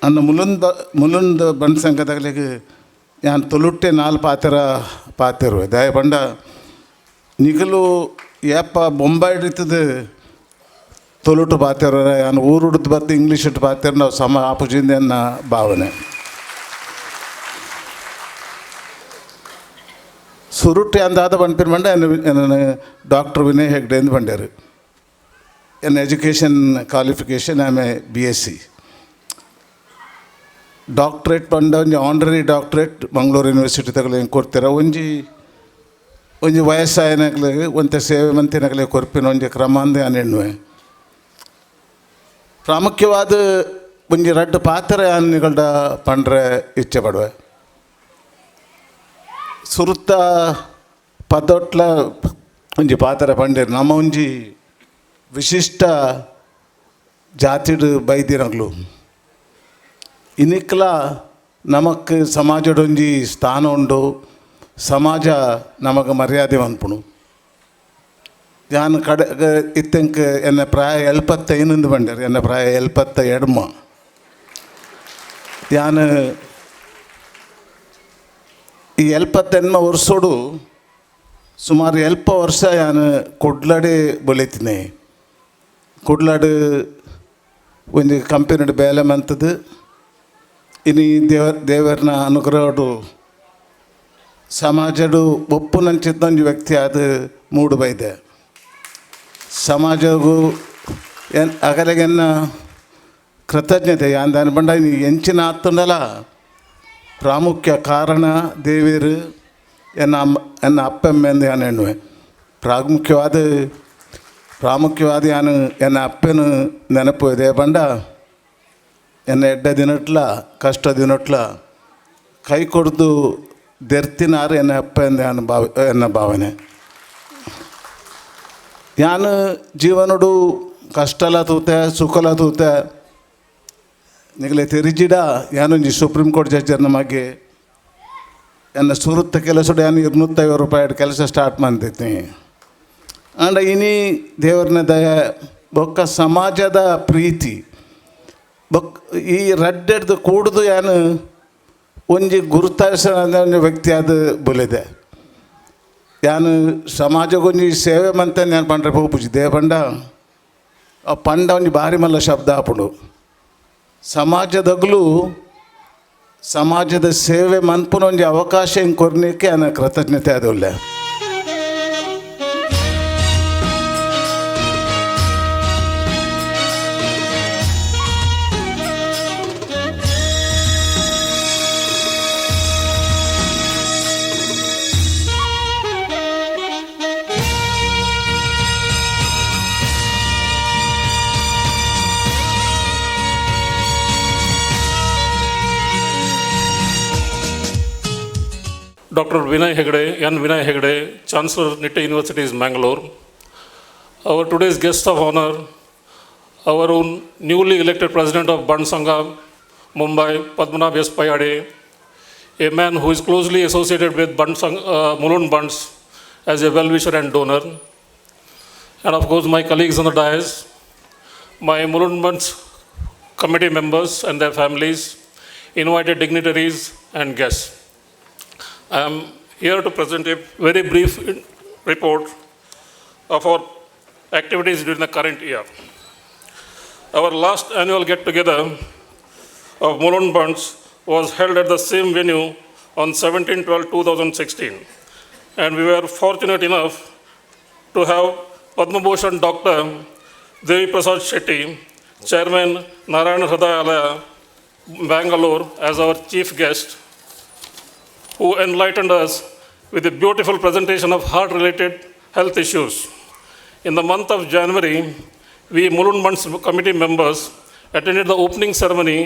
Speaker 19: ಅನ್ನ ಮುಲುಂದ ಮುಲುಂದ ಬಂಟ್ ಸಂಘದಾಗಲಿಗೆ ಯಾನ್ ತುಳುಟ್ಟೆ ನಾಲ್ ಪಾತೆರ ಪಾತೆರುವೆ. ದಾಯ ಪಂಡ ನಿಗಲು ಏಪ ಬೊಂಬಾಯಿ ಇತ್ತದ ತುಳುಟು ಪಾತೆರ, ಯಾನ್ ಊರುಡ್ದು ಬತ್ತು ಇಂಗ್ಲೀಷ್ ಇಟ್ಟು ಪಾತೆರ ನಾವು ಸಮ ಆಪುಜಿಂದ ಎನ್ನ ಭಾವನೆ. ಸುರುಟು ಅಂದಾದ ಪನ್ಪಿನ ಪಂಡ ಎನ್ನ ಡಾಕ್ಟರ್ ವಿನಯ್ ಹೆಗ್ಡೆ ಎಂದು ಪಂಡ್ಯಾರು. ಎನ್ನ ಎಜುಕೇಷನ್ ಕ್ವಾಲಿಫಿಕೇಷನ್ ಆಮೆ BSc. ಡಾಕ್ಟ್ರೇಟ್ ಪಂಡ ಒಂಜಿ ಆನರರಿ ಡಾಕ್ಟ್ರೇಟ್ ಮಂಗಳೂರು ಯೂನಿವರ್ಸಿಟಿ ತಗಲು ಹೆಂಗೆ ಕೊಡ್ತೀರ. ಒಂಜಿ ಒಂಜಿ ವಯಸ್ಸಾಯನಕ್ಲೆಗ್ ಒಂತೆ ಸೇವೆ ಮಂತಿನಕ್ಲೆ ಕೊರ್ಪಿನ ಒಂಜಿ ಕ್ರಮ ಅಂದ್ ಯಾನ್ ಎಣ್ಣುವೆ. ಪ್ರಾಮುಖ್ಯವಾದ ಒಂಜಿ ರಡ್ಡ್ ಪಾತ್ರ ಯಾನ್ ನಿಗಲ್ಡ ಪಂಡ್ರೆ ಇಚ್ಛೆ ಪಡುವೆ. ಸುರುತ್ತ ಪದೊಟ್ಲ ಒಂಜಿ ಪಾತ್ರ ಪಂಡೇರು. ನಮ್ಮ ಒಂಜಿ ವಿಶಿಷ್ಟ ಜಾತಿಡ್ ಬೈದಿನಗ್ಲು ಇನಿಕ್ಲ ನಮಕ್ ಸಮಾಜಡೊಂಜಿ ಸ್ಥಾನ ಉಂಡು, ಸಮಾಜ ನಮಗ್ ಮರ್ಯಾದೆ ಮನ್ಪುಂಡು. ಯಾನ್ ಕಡೆ ಇತ್ತೆಂಕ್ ಎನ್ನ ಪ್ರಾಯ 75 ಪಂಡೇರು, ಎನ್ನ ಪ್ರಾಯ 72. ಯಾನ್ ಈ 78 ವರ್ಷೋಡು ಸುಮಾರು 70 ವರ್ಷ ಯಾನ್ ಕುಡ್ಲಡೆ ಬೊಲಿತಿನಿ. ಕುಡ್ಲಾಡು ಒಂಜಿ ಕಂಪನಿಡ್ ಬೇಲೆ ಮಂತದು. ಇನಿ ದೇವರ್ನ ಅನುಗ್ರಹಡು ಸಮಾಜಡು ಒಪ್ಪುನಂಚಿತ್ತ ಒಂಜಿ ವ್ಯಕ್ತಿ ಆದ್ ಮೂಡು ಬೈದೆ. ಸಮಾಜಗೂ ಎನ್ ಅಗಲೆಗೆನ್ನ ಕೃತಜ್ಞತೆ ಯಾನ್ ದಾನೆ ಪಂಡ ಇನಿ ಎಂಚಿನ ಆತ್ತುಂಡಲ ಪ್ರಾಮುಖ್ಯ ಕಾರಣ ದೇವೇರು ಎನ್ನ ಅಮ್ಮ ಎನ್ನ ಅಪ್ಪೆಮ್ಮೆಂದು ಯಾನ್ ಎಣ್ಣುವೆ. ಪ್ರಾಮುಖ್ಯವಾದ ಯಾನ್ ಎನ್ನ ಅಪ್ಪೆನ ನೆನಪು ಇದೆ ಪಂಡ ಎನ್ನ ಎಡ್ಡೆ ದಿನಟ್ಲ ಕಷ್ಟ ದಿನಟ್ಲ ಕೈ ಕೊಡ್ದು ದೆರ್ತಿನಾರು ಎನ್ನ ಅಪ್ಪ ಎಂದು ಯಾನ್ ಎನ್ನ ಭಾವನೆ. ಯಾನ್ ಜೀವನಡು ಕಷ್ಟಲ ತೂತೆ ಸುಖಲ ತೂತೆ ನಿಗಲೆ ತೆರಿಜಿಡ ಯಾನೊಂಜಿ ಸುಪ್ರೀಂ ಕೋರ್ಟ್ ಜಡ್ಜರ್ನ ಮಗೆ ಎನ್ನ ಸುರುತ್ತ ಕೆಲಸಡು ಯಾನ್ 250 ರೂಪಾಯಿ ಕೆಲಸ ಸ್ಟಾರ್ಟ್ ಮಾಡ್ತಿದ್ದೀನಿ. ಆಂಡ ಇನಿ ದೇವರನ ದಯ ಬೊಕ್ಕ ಸಮಾಜದ ಪ್ರೀತಿ ಬೊಕ್ ಈ ರಡ್ಡೆಡ್ದು ಕೂಡ್ದು ಯಾನು ಒಂಜಿ ಗುರುತಾಸ ಒಂಜಿ ವ್ಯಕ್ತಿ ಆದ್ ಬೊಲಿದೆ. ಯಾನು ಸಮಾಜಗೊಂಜಿ ಸೇವೆ ಮಂತೇನು ಯಾನ್ ಪಂಡ್ರೆ ಪೋಪುಜಿ. ದೇವ ಪಂಡ ಆ ಪಂಡ ಒಂಜಿ ಬಾರಿ ಮಲ್ಲ ಶಬ್ದ ಆಪುಂಡು. ಸಮಾಜದಗ್ಲು ಸಮಾಜದ ಸೇವೆ ಮನ್ಪುನ ಒಂಜಿ ಅವಕಾಶ ಹಿಂಗೆ ಕೊರ್ನಿಕ್ಕೆ ಯಾನ್ ಕೃತಜ್ಞತೆ ಆದವುಳ್ಳೆ.
Speaker 20: Dr. Vinay Hegde, N. Vinay Hegde, Chancellor, Nitte University, Mangalore. Our today's guest of honor, our own newly elected president of Band Sangha, Mumbai, Padmanabh S. Payade, a man who is closely associated with Band Sangha, Mulund Bunts as a well-wisher and donor. And of course, my colleagues on the dais, my Mulund Bunts committee members and their families, invited dignitaries and guests. I am here to present a very brief report of our activities during the current year. Our last annual get-together of Mulund Bunts was held at the same venue on 17/12/2016, and we were fortunate enough to have Padma Bhushan Dr. Devi Prasad Shetty, Chairman Narayana Hrudayalaya, Bangalore, as our chief guest, who enlightened us with a beautiful presentation of heart-related health issues. In the month of January, we Mulund Bunts committee members attended the opening ceremony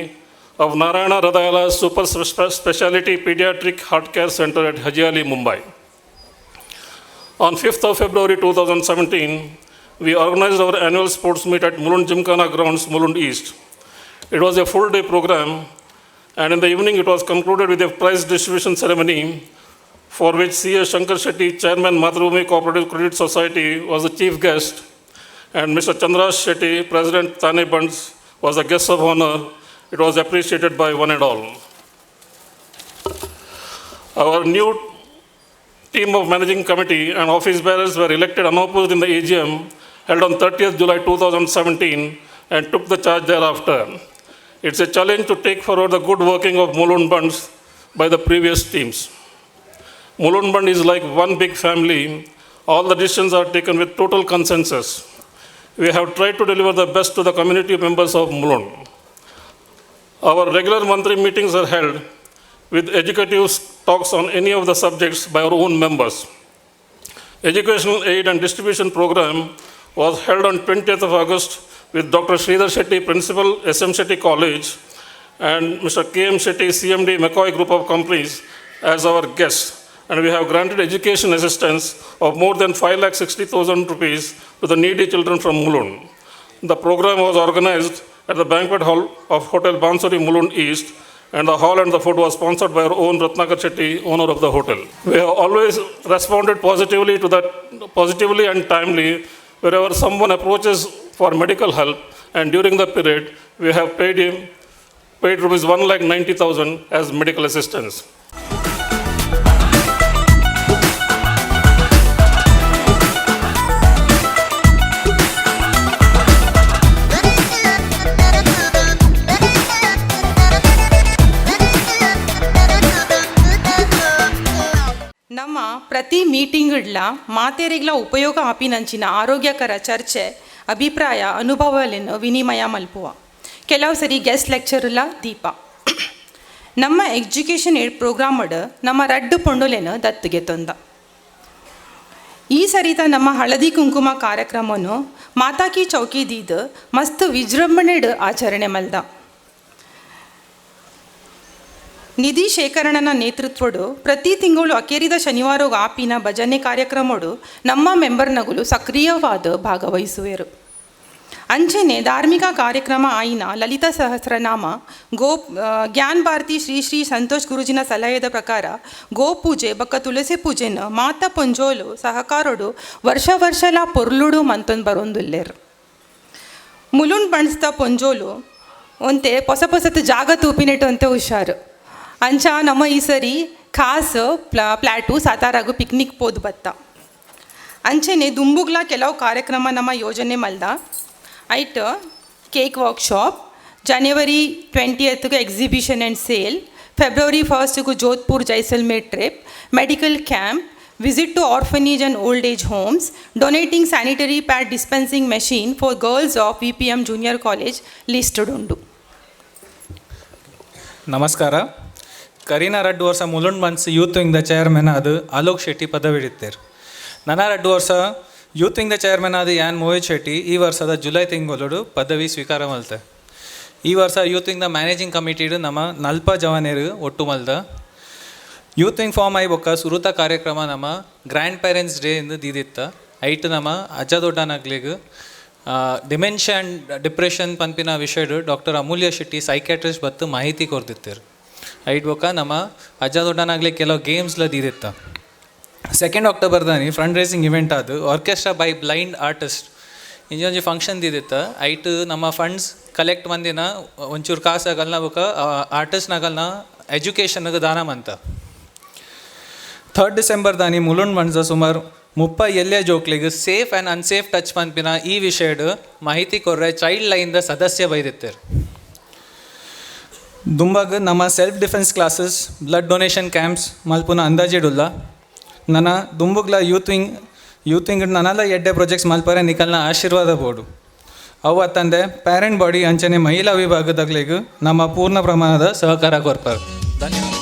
Speaker 20: of Narayana Hrudayalaya Super Speciality Pediatric Heart Care Center at Hajiali, Mumbai. On 5th of February 2017, we organized our annual sports meet at Mulund Gymkhana Grounds, Mulund East. It was a full-day program, and in the evening it was concluded with a prize distribution ceremony for which C.A. Shankar Shetty, Chairman, Mathrubhumi Cooperative Credit Society, was the chief guest, and Mr. Chandra Shetty, President Thane Bunds, was the guest of honor. It was appreciated by one and all. Our new team of managing committee and office bearers were elected unopposed in the AGM held on 30th July 2017 and took the charge thereafter. It's a challenge to take forward the good working of Mulund Bunds by the previous teams. Mulund Bund is like one big family. All the decisions are taken with total consensus. We have tried to deliver the best to the community members of Mulund. Our regular monthly meetings are held with educative talks on any of the subjects by our own members. Educational aid and distribution program was held on 20th of August with Dr. Sridhar Shetty, Principal, SM Shetty College, and Mr. K.M. Shetty, CMD, McCoy Group of Companies, as our guests. And we have granted education assistance of more than 5,60,000 rupees to the needy children from Mulund. The program was organized at the banquet hall of Hotel Bansuri, Mulund East, and the hall and the food was sponsored by our own Ratnakar Shetty, owner of the hotel. We have always responded positively to that, positively and timely, wherever someone approaches for medical help, and during the period, we have paid rupees 1,90,000 as medical assistance.
Speaker 21: ನಮ್ಮ ಪ್ರತಿ ಮೀಟಿಂಗ್ಡ್ಲ ಮಾತೆರೆಗ್ಲ ಉಪಯೋಗ ಆಪಿನಂಚಿನ ಆರೋಗ್ಯಕರ ಚರ್ಚೆ, ಅಭಿಪ್ರಾಯ, ಅನುಭವಗಳನ್ನು ವಿನಿಮಯ ಮಲ್ಪುವ. ಕೆಲವು ಸರಿ ಗೆಸ್ಟ್ ಲೆಕ್ಚರ್ಲ ದೀಪ. ನಮ್ಮ ಎಜುಕೇಷನ್ ಏಡ್ ಪ್ರೋಗ್ರಾಮಡ್ ನಮ್ಮ ರಡ್ಡು ಪೊಂಡುಲೆನು ದತ್ತಿಗೆ ತಂದ. ಈ ಸರಿತ ನಮ್ಮ ಹಳದಿ ಕುಂಕುಮ ಕಾರ್ಯಕ್ರಮನು ಮಾತಾಕಿ ಚೌಕಿ ದೀದ್ ಮಸ್ತ್ ವಿಜೃಂಭಣೆಡ್ ಆಚರಣೆ ಮಲ್ದ. ನಿಧಿ ಶೇಖರಣನ ನೇತೃತ್ವಡು ಪ್ರತಿ ತಿಂಗಳು ಅಕೇರಿದ ಶನಿವಾರ ಆಪಿನ ಭಜನೆ ಕಾರ್ಯಕ್ರಮಡು ನಮ್ಮ ಮೆಂಬರ್ನಗುಲು ಸಕ್ರಿಯವಾದ ಭಾಗವಹಿಸುವರು. ಅಂಚೆನೆ ಧಾರ್ಮಿಕ ಕಾರ್ಯಕ್ರಮ ಆಯಿನ ಲಲಿತ ಸಹಸ್ರನಾಮ, ಗೋ ಜ್ಞಾನ ಭಾರತಿ ಶ್ರೀ ಶ್ರೀ ಸಂತೋಷ್ ಗುರುಜಿನ ಸಲಹೆದ ಪ್ರಕಾರ ಗೋಪೂಜೆ ಬೊಕ್ಕ ತುಳಸಿ ಪೂಜೆನ ಮಾತ ಪೊಂಜೋಲು ಸಹಕಾರೊಡು ವರ್ಷ ವರ್ಷಲ ಪೊರ್ಲುಡು ಮಂತೊಂದು ಬರೊಂದುಲ್ಲೆರ್. ಮುಲುಂಡ್ ಬಣ್ಸ್ತ ಪೊಂಜೋಲು ಒಂತೆ ಪೊಸ ಪೊಸತ್ ಜಾಗ ತೂಪಿನೆಟ್ಟು ಅಂತೆ ಹುಷಾರು. ಅಂಚ ನಮ್ಮ ಈ ಸರಿ ಖಾಸ್ ಪ್ಲಾಟು ಸಾತಾರಾಗು ಪಿಕ್ನಿಕ್ ಪೋದು ಬತ್ತ. ಅಂಚೆನೆ ದುಂಬುಗ್ಲ ಕೆಲವು ಕಾರ್ಯಕ್ರಮ ನಮ್ಮ ಯೋಜನೆ ಮಲ್ದ. ಐಟ್ ಕೇಕ್ ವರ್ಕ್ಶಾಪ್, ಜನವರಿ 20ಗೆ ಎಕ್ಸಿಬಿಷನ್ ಆ್ಯಂಡ್ ಸೇಲ್, ಫೆಬ್ರವರಿ 1ಗೆ Jodhpur Jaisalmer trip, medical camp, visit to orphanage and old age homes, donating sanitary pad dispensing machine for girls of VPM Junior College listed ಉಂಡು.
Speaker 16: ನಮಸ್ಕಾರ. ಕರೀನಾ ರಡ್ಡು ವರ್ಷ ಮುಲುಂಡ್ ಮನ್ಸ್ ಯೂತ್ ವಿಂಗ್ದ ಚೇರ್ಮನ್ ಅದು ಅಲೋಕ್ ಶೆಟ್ಟಿ ಪದವಿ ಹಿಡಿತೇರು. ನನ್ನ ರಡ್ಡು ವರ್ಷ ಯೂತ್ ವಿಂಗ್ದ ಚೇರ್ಮನ್ ಆದ ಯಾನ್ ಮೋಹಿತ್ ಶೆಟ್ಟಿ ಈ ವರ್ಷದ ಜುಲೈ ತಿಂಗಳೊಡು ಪದವಿ ಸ್ವೀಕಾರ ಮಲ್ತೆ. ಈ ವರ್ಷ ಯೂತ್ ವಿಂಗ್ದ ಮ್ಯಾನೇಜಿಂಗ್ ಕಮಿಟಿಡು ನಮ್ಮ ನಲ್ಪ ಜವಾನೇರು ಒಟ್ಟು ಮಲ್ದ. ಯೂತ್ ವಿಂಗ್ ಫಾರ್ಮ್ ಆಯಿ ಬೊಕ್ಕ ಸುರುತ ಕಾರ್ಯಕ್ರಮ ನಮ್ಮ ಗ್ರ್ಯಾಂಡ್ ಪೇರೆಂಟ್ಸ್ ಡೇ ಎಂದು ದೀದಿತ್ತ. ಐಟ್ ನಮ್ಮ ಅಜ್ಜ ದೊಡ್ಡನಗ್ಲಿಗ್ ಡಿಮೆನ್ಷಿಯಾ ಆ್ಯಂಡ್ ಡಿಪ್ರೆಷನ್ ಪನ್ಪಿನ ವಿಷಯಡು ಡಾಕ್ಟರ್ ಅಮೂಲ್ಯ ಶೆಟ್ಟಿ ಸೈಕ್ಯಾಟ್ರಿಸ್ಟ್ ಬತ್ತು ಮಾಹಿತಿ ಕೊರ್ದಿತ್ತೇರು. ಐಟ್ ಬೊಕ್ಕ ನಮ್ಮ ಅಜ್ಜ ದೊಡ್ಡನಾಗ್ಲಿ ಕೆಲವು ಗೇಮ್ಸ್ಲ ದೀದಿತ್ತ. 2 ಅಕ್ಟೋಬರ್ದಾನಿ ಫಂಡ್ ರೇಸಿಂಗ್ ಇವೆಂಟ್ ಅದು ಆರ್ಕೆಸ್ಟ್ರಾ ಬೈ ಬ್ಲೈಂಡ್ ಆರ್ಟಿಸ್ಟ್ ಇಂಜೊಂಜಿ ಫಂಕ್ಷನ್ ದೀದಿತ್ತ. ಐಟ್ ನಮ್ಮ ಫಂಡ್ಸ್ ಕಲೆಕ್ಟ್ ಮಂದಿನ ಒಂಚೂರು ಕಾಸು ಆಗಲ್ನ ಬೊಕ್ಕ ಆರ್ಟಿಸ್ಟ್ನಾಗಲ್ನ ಎಜುಕೇಷನ್ಗೆ ದಾನ ಮಂತ. 3 ಡಿಸೆಂಬರ್ ದಾನಿ ಮುಲುಂಡ್ ಮನ್ಸ ಸುಮಾರು 30 ಎಲ್ಲೆ ಜೋಕ್ಲಿಗ್ ಸೇಫ್ ಆ್ಯಂಡ್ ಅನ್ಸೇಫ್ ಟಚ್ ಪನ್ಪಿನ ಈ ವಿಷಯಡ್ ಮಾಹಿತಿ ಕೊರ್ರೆ ಚೈಲ್ಡ್ ಲೈನ್ದ ಸದಸ್ಯ ಬೈದಿತ್ತೇರು. ದುಂಬಗ್ ನಮ್ಮ self defence classes, blood donation camps ಮಲ್ಪುನ ಅಂದಾಜಿಡುಲ್ಲ. ನನ್ನ ದುಂಬುಗ್ಲ ಯೂತ್ ವಿಂಗ್ ನನಲ ಎಡ್ಡೆ ಪ್ರಾಜೆಕ್ಟ್ಸ್ ಮಲ್ಪರೆ ನಿಕಲ್ನ ಆಶೀರ್ವಾದ ಬೋಡು. ಅವು ಅತ್ತಂದೆ ಪ್ಯಾರೆಂಟ್ ಬಾಡಿ ಅಂಚನೆ ಮಹಿಳಾ ವಿಭಾಗದಗ್ಲಿಗ್ ನಮ್ಮ ಪೂರ್ಣ ಪ್ರಮಾಣದ ಸಹಕಾರ ಕೊರ್ಪರು. ಧನ್ಯವಾದ.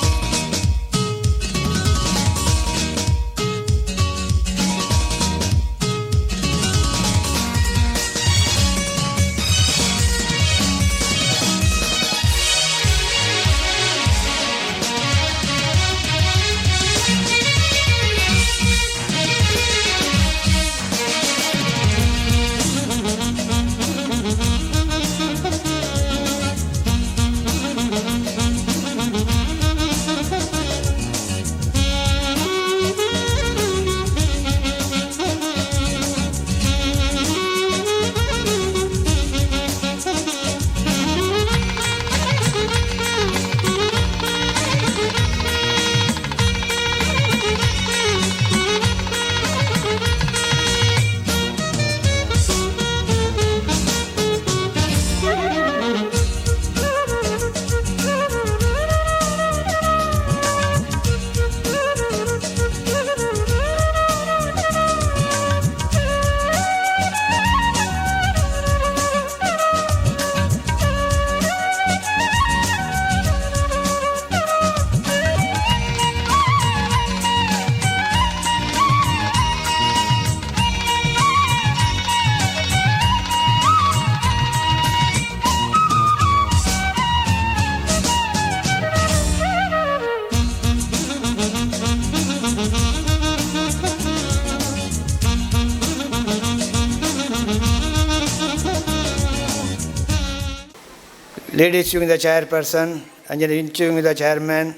Speaker 1: ಲೇಡೀಸ್ ವಿಂಗ್ದ ಚೇರ್ಪರ್ಸನ್ ಅಂಜನೆ ಇಂಚು ವಿಂಗ್ದ ಚೇರ್ಮನ್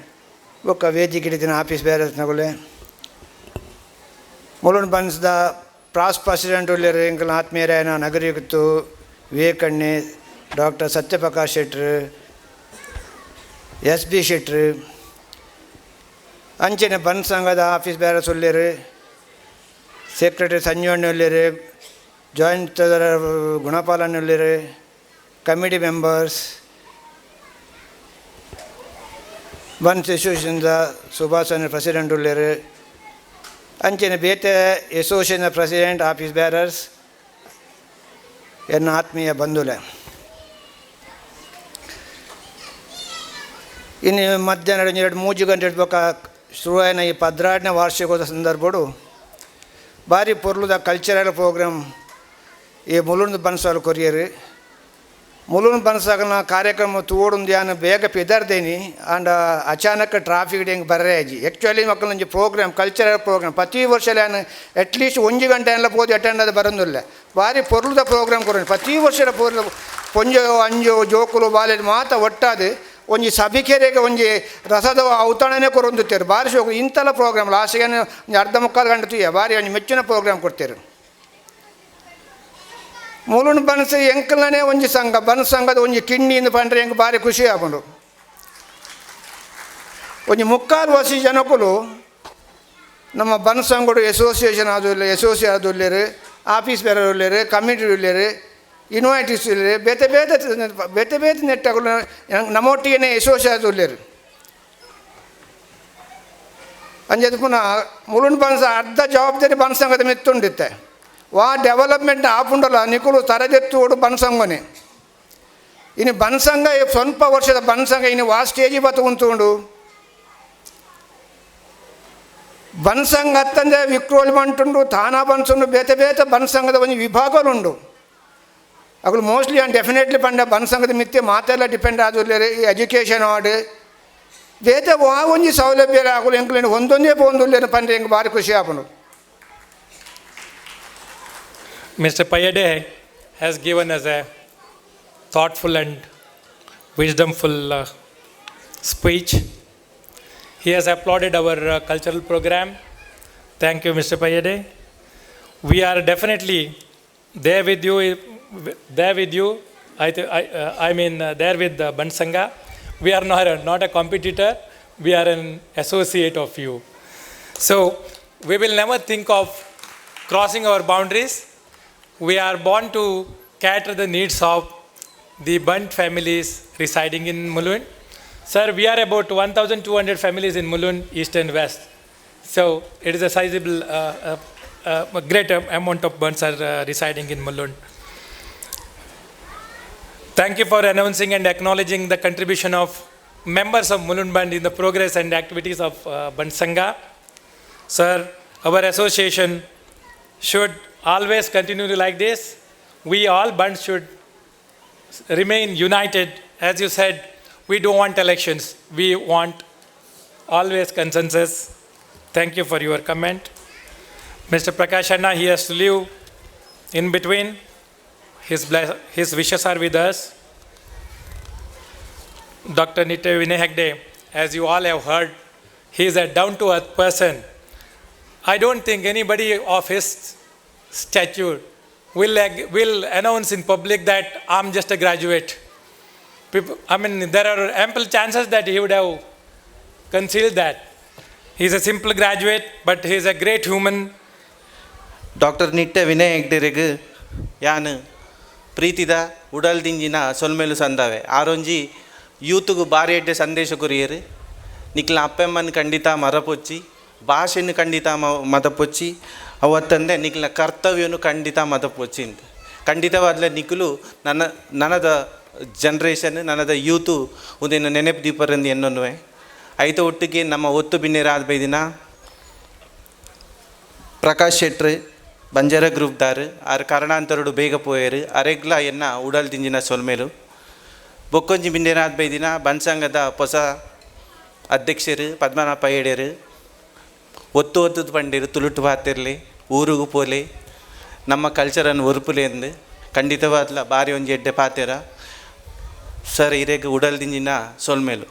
Speaker 1: ಬೊಕ್ಕ ವೇದಿಕೆ ಇತ್ತಿನ ಆಫೀಸ್ ಬೇರಸ್ನಗುಲೆ ಮುಲುಂಡ್ ಬನ್ಸ್ದ ಪ್ರಾಸ್ ಪ್ರೆಸಿಡೆಂಟ್ ಉಲ್ಲೆರ್ ಎಂಕಲ್ನ ಆತ್ಮೀಯರಾಯನ ನಗರಿಯುಕ್ತು ವಿವೇಕಣ್ಣೆ ಡಾಕ್ಟರ್ ಸತ್ಯಪ್ರಕಾಶ್ ಶೆಟ್ರು ಎಸ್ ಬಿ ಶೆಟ್ರು ಅಂಚನೆ ಬನ್ ಸಂಘದ ಆಫೀಸ್ ಬೇರಸ್ ಉಲ್ಲೆರ್ ಸೆಕ್ರೆಟರಿ ಸಂಜೀವಣ್ಣ ಉಲ್ಲೆರ್ ಜಾಯಿಂಟ್ ಗುಣಪಾಲನ್ ಉಲ್ಲೆರ್ ಕಮಿಟಿ ಮೆಂಬರ್ಸ್ ಬನ್ಸ್ ಅಸೋಸಿಯೇಷನ್ದ ಸುಭಾಷ್ ಪ್ರೆಸಿಡೆಂಟ್ ಉಲ್ಲೆರ್ ಅಂಚನೆ ಬೇತೆ ಅಸೋಸಿಯೇಷನ್ ಪ್ರೆಸಿಡೆಂಟ್ ಆಫೀಸ್ ಬ್ಯಾರರ್ಸ್ ಎನ್ನ ಆತ್ಮೀಯ ಬಂಧುಲೆ. ಇನ್ನು ಮಧ್ಯಾಹ್ನ 2-3 ಗಂಟೆ ಬೊಕ್ಕ ಶುರುವಾಯಿನ ಈ 12ನೇ ವಾರ್ಷಿಕೋತ್ಸವ ಸಂದರ್ಭಡು ಭಾರಿ ಪೊರ್ಲುದ ಕಲ್ಚರಲ್ ಪ್ರೋಗ್ರಾಮ್ ಈ ಮುಲುಂದು ಬನ್ಸಾಲು ಕೊರಿಯರು ಮುಲುಂದು ಬನ್ಸಾಗನ ಕಾರ್ಯಕ್ರಮ ತೂವೊಡುಂದು ಯಾನ್ ಬೇಗ ಪಿದರ್ದೇನಿ ಆಂಡ ಅಚಾನಕ್ ಟ್ರಾಫಿಕ್ ಹೆಂಗೆ ಬರ್ರೆ ಆಜಿ. ಆ್ಯಕ್ಚುಲಿ ಮಕ್ಕಳು ಒಂಜಿ ಪ್ರೋಗ್ರಾಮ್ ಕಲ್ಚರಲ್ ಪ್ರೋಗ್ರಾಮ್ ಪ್ರತಿ ವರ್ಷ ಯಾನ್ ಅಟ್ಲೀಸ್ಟ್ 1 ಗಂಟೆ ಎಲ್ಲ ಪೋದು ಅಟೆಂಡ್ ಆದ್ ಬರೋದಿಲ್ಲ. ಭಾರಿ ಪೊರ್ಲುದ ಪ್ರೋಗ್ರಾಮ್ ಕೊರೊಂದು ಪ್ರತಿ ವರ್ಷದ ಪೊರ್ಲು ಪೊಂಜೊ ಅಂಜೋ ಜೋಕುಲು ಬಾಲೆಡ್ ಮಾತ ಒಟ್ಟಾದ್ ಒಂಜಿ ಸಭಿಕೆರೆಗೆ ಒಂಜಿ ರಸದ ಔತಣನೆ ಕೊರೊಂದುತ್ತೇರು. ಭಾರಿ ಶೋಕು ಇಂತೆಲ್ಲ ಪ್ರೋಗ್ರಾಮ್ ಲಾಸ್ಟಿಗೆ ಒಂಜಿ ಅರ್ಧ ಮುಕ್ಕಾಲು ಗಂಟೆ ತೂಯ ಭಾರಿ ಒಂಜಿ ಮೆಚ್ಚಿನ ಪ್ರೋಗ್ರಾಮ್ ಕೊಡ್ತೇರು. ಮುಲುಂಡ್ ಬನ್ಸ್ ಎಂಕಲ್ನೇ ಒಂಜಿ ಸಂಘ ಬನ್ಸ್ ಸಂಘದ ಒಂಜಿ ಕಿಣ್ಣಿಂದು ಪಂಡ್ರೆ ಎಂಕ್ ಭಾರಿ ಖುಷಿ ಆಪುಂಡು. ಒಂಜಿ ಮುಕ್ಕಾಲು ವರ್ಷ ಜನಕುಲು ನಮ್ಮ ಬನ್ಸ್ ಸಂಘಡು ಅಸೋಸಿಯೇಷನ್ ಆದುಲ್ಲೆ ಅಸೋಸಿಯೇಟ್ ಆದುಲ್ಲೆರ್ ಆಫೀಸ್ ಬೇರೆ ಉಲ್ಲೆರ್ ಕಮಿಟಿ ಉಲ್ಲೆರ್ ಇನ್ವೈಟೀಸ್ ಉಲ್ಲೆರ್ ಬೇತೆ ಬೇತೆ ಬೇತೆ ಬೇತೆ ನೆಟ್ಟಗುಲು ನಮ್ಮೊಟ್ಟಿಗೆನೇ ಅಸೋಸಿಯೇಟ್ ಉಲ್ಲೆರ್. ಅಂಚೆ ಪುನಃ ಮುಲುಂಡ್ ಬನ್ಸ್ ಅರ್ಧ ಜವಾಬ್ದಾರಿ ಬನ್ಸ್ ಸಂಘದ ಮಿತ್ತುಂಡಿತ್ತೆ. ವಾ ಡೆವಲಪ್ಮೆಂಟ್ ಆಪುಂಡಲ್ಲ ನಿಕುಲು ತರದೆತ್ತುಡು ಬನ್ಸಂಗನೆ ಇನ್ನು ಬನ್ಸಂಗ ಸ್ವಲ್ಪ ವರ್ಷದ ಬನ್ಸಂಗ ಇನ್ನು ವಾ ಸ್ಟೇಜಿ ಬತ್ತು ಉಂಟುಂಡು ಬನ್ಸಂಗ ಅತ್ತಂದೆ ವಿಕ್ರೋಲ್ ಬಂಟುಂಡು ತಾನಾ ಬನ್ಸುಂಡು ಬೇತೆ ಬೇತೆ ಬನ್ಸಂಗದ ಒಂದು ವಿಭಾಗಲುಂಡು. ಅಗಲು ಮೋಸ್ಟ್ಲಿ ಆ್ಯಂಡ್ ಡೆಫಿನೆಟ್ಲಿ ಪಂಡ ಬನ್ಸಂಗದ ಮಿತ್ತೆ ಮಾತೆಲ್ಲ ಡಿಪೆಂಡ್ ಆದುಲ್ಲೇರು ಈ ಎಜುಕೇಷನ್ ಆಡು ಬೇತೆ ವಾ ಒಂಜಿ ಸೌಲಭ್ಯ ಆಗಲು ಎಂಕ್ಲೇನು ಒಂದೊಂದೇ ಪೋಂದುಲ್ಲೇನು ಪಂಡ್ರೆ ಎಂಕ್ ಭಾರಿ ಖುಷಿ ಆಪುಂಡು.
Speaker 16: Mr. Payade has given us a thoughtful and wisdomful speech. He has applauded our cultural program. Thank you, Mr. Payade. We are definitely there with you. There with you. I mean, there with the Bant Sangha. We are not a competitor. We are an associate of you. So we will never think of crossing our boundaries. We are born to cater the needs of the Bant families residing in Mulund. Sir, we are about 1,200 families in Mulund, East and West. So it is a sizable, great amount of Bunts are residing in Mulund. Thank you for announcing and acknowledging the contribution of members of Mulund Band in the progress and activities of Bant Sangha. Sir, our association should always continue like this. We all Bunts should remain united. As you said, we don't want elections. We want always consensus. Thank you for your comment. Mr. Prakash Anna, he has to leave in between. His wishes are with us. Dr. Nitte Vinay Hegde, as you all have heard, he is a down-to-earth person. I don't think anybody of his stature will announce in public that I'm just a graduate. People, I mean, there are ample chances that he would have concealed that. He's a simple graduate, but he's a great human.
Speaker 22: Doctor Nitte Vinay ಹೆಗ್ಡೆರೆಗ್ ಯಾನ್ ಪ್ರೀತಿದ ಉಡಲ್ ದಿಂಜಿನ ಸೊಲ್ಮೆಲು ಸಂದಾವೆ ಆರೊಂಜಿ ಯೂತ್ಗು ಬಾರಿ ಎಡ್ಡೆ ಸಂದೇಶ courier ನಿಕ್ಲ ಅಪ್ಪೆಮ್ಮನ ಖಂಡಿತ ಮರಪೊಚ್ಚಿ ಭಾಷೆಯನ್ನು ಖಂಡಿತ ಮದಪೊಚ್ಚಿ ಅವತ್ತಂದೆ ನಿಕ್ಲ ಕರ್ತವ್ಯನು ಖಂಡಿತ ಮದಪೊಚ್ಚಿ ಅಂತ ಖಂಡಿತವಾದ್ಲೆ ನಿಕ್ಲು ನನ್ನ ನನದ ಜನ್ರೇಷನ್ ನನದ ಯೂತು ಉದೇನು ನೆನಪು ದೀಪರಂದು ಎನ್ನೊನ್ನುವೆ ಐತ ಒಟ್ಟಿಗೆ ನಮ್ಮ ಒತ್ತು ಬಿನ್ನೇರಾದ ಬೈದಿನ ಪ್ರಕಾಶ್ ಶೆಟ್ರು ಬಂಜಾರ ಗ್ರೂಪ್ದಾರು ಆರು ಕಾರಣಾಂತರಡು ಬೇಗ ಪೋಯರು ಅರೆಗ್ಲ ಎನ್ನ ಉಡಲ್ ದಿಂಜಿನ ಸೊಲ್ಮೇಲು ಬೊಕ್ಕೊಂಜಿ ಬಿಂದೇರಾದ ಬೈದಿನ ಬನ್ಸಂಗದ ಹೊಸ ಅಧ್ಯಕ್ಷರು ಪದ್ಮನಾಭ ಪೈಯಡೇರು ಒತ್ತು ಒತ್ತುದು ಪಂಡೀರು ತುಳುಟು ಬಾತಿರ್ಲಿ ಊರುಗು ಪೋಲೆ ನಮ್ಮ ಕಲ್ಚರನ್ನು ಒರುಪುಲೆ ಎಂದು ಖಂಡಿತವಾದ್ಲ ಬಾರಿ ಒಂಜಿ ಎಡ್ಡೆ ಪಾತೆರ ಸರ್ ಇರೆಗ್ ಉಡಲ್ದಿಂಜಿನ ಸೊಲ್ಮೆಲು.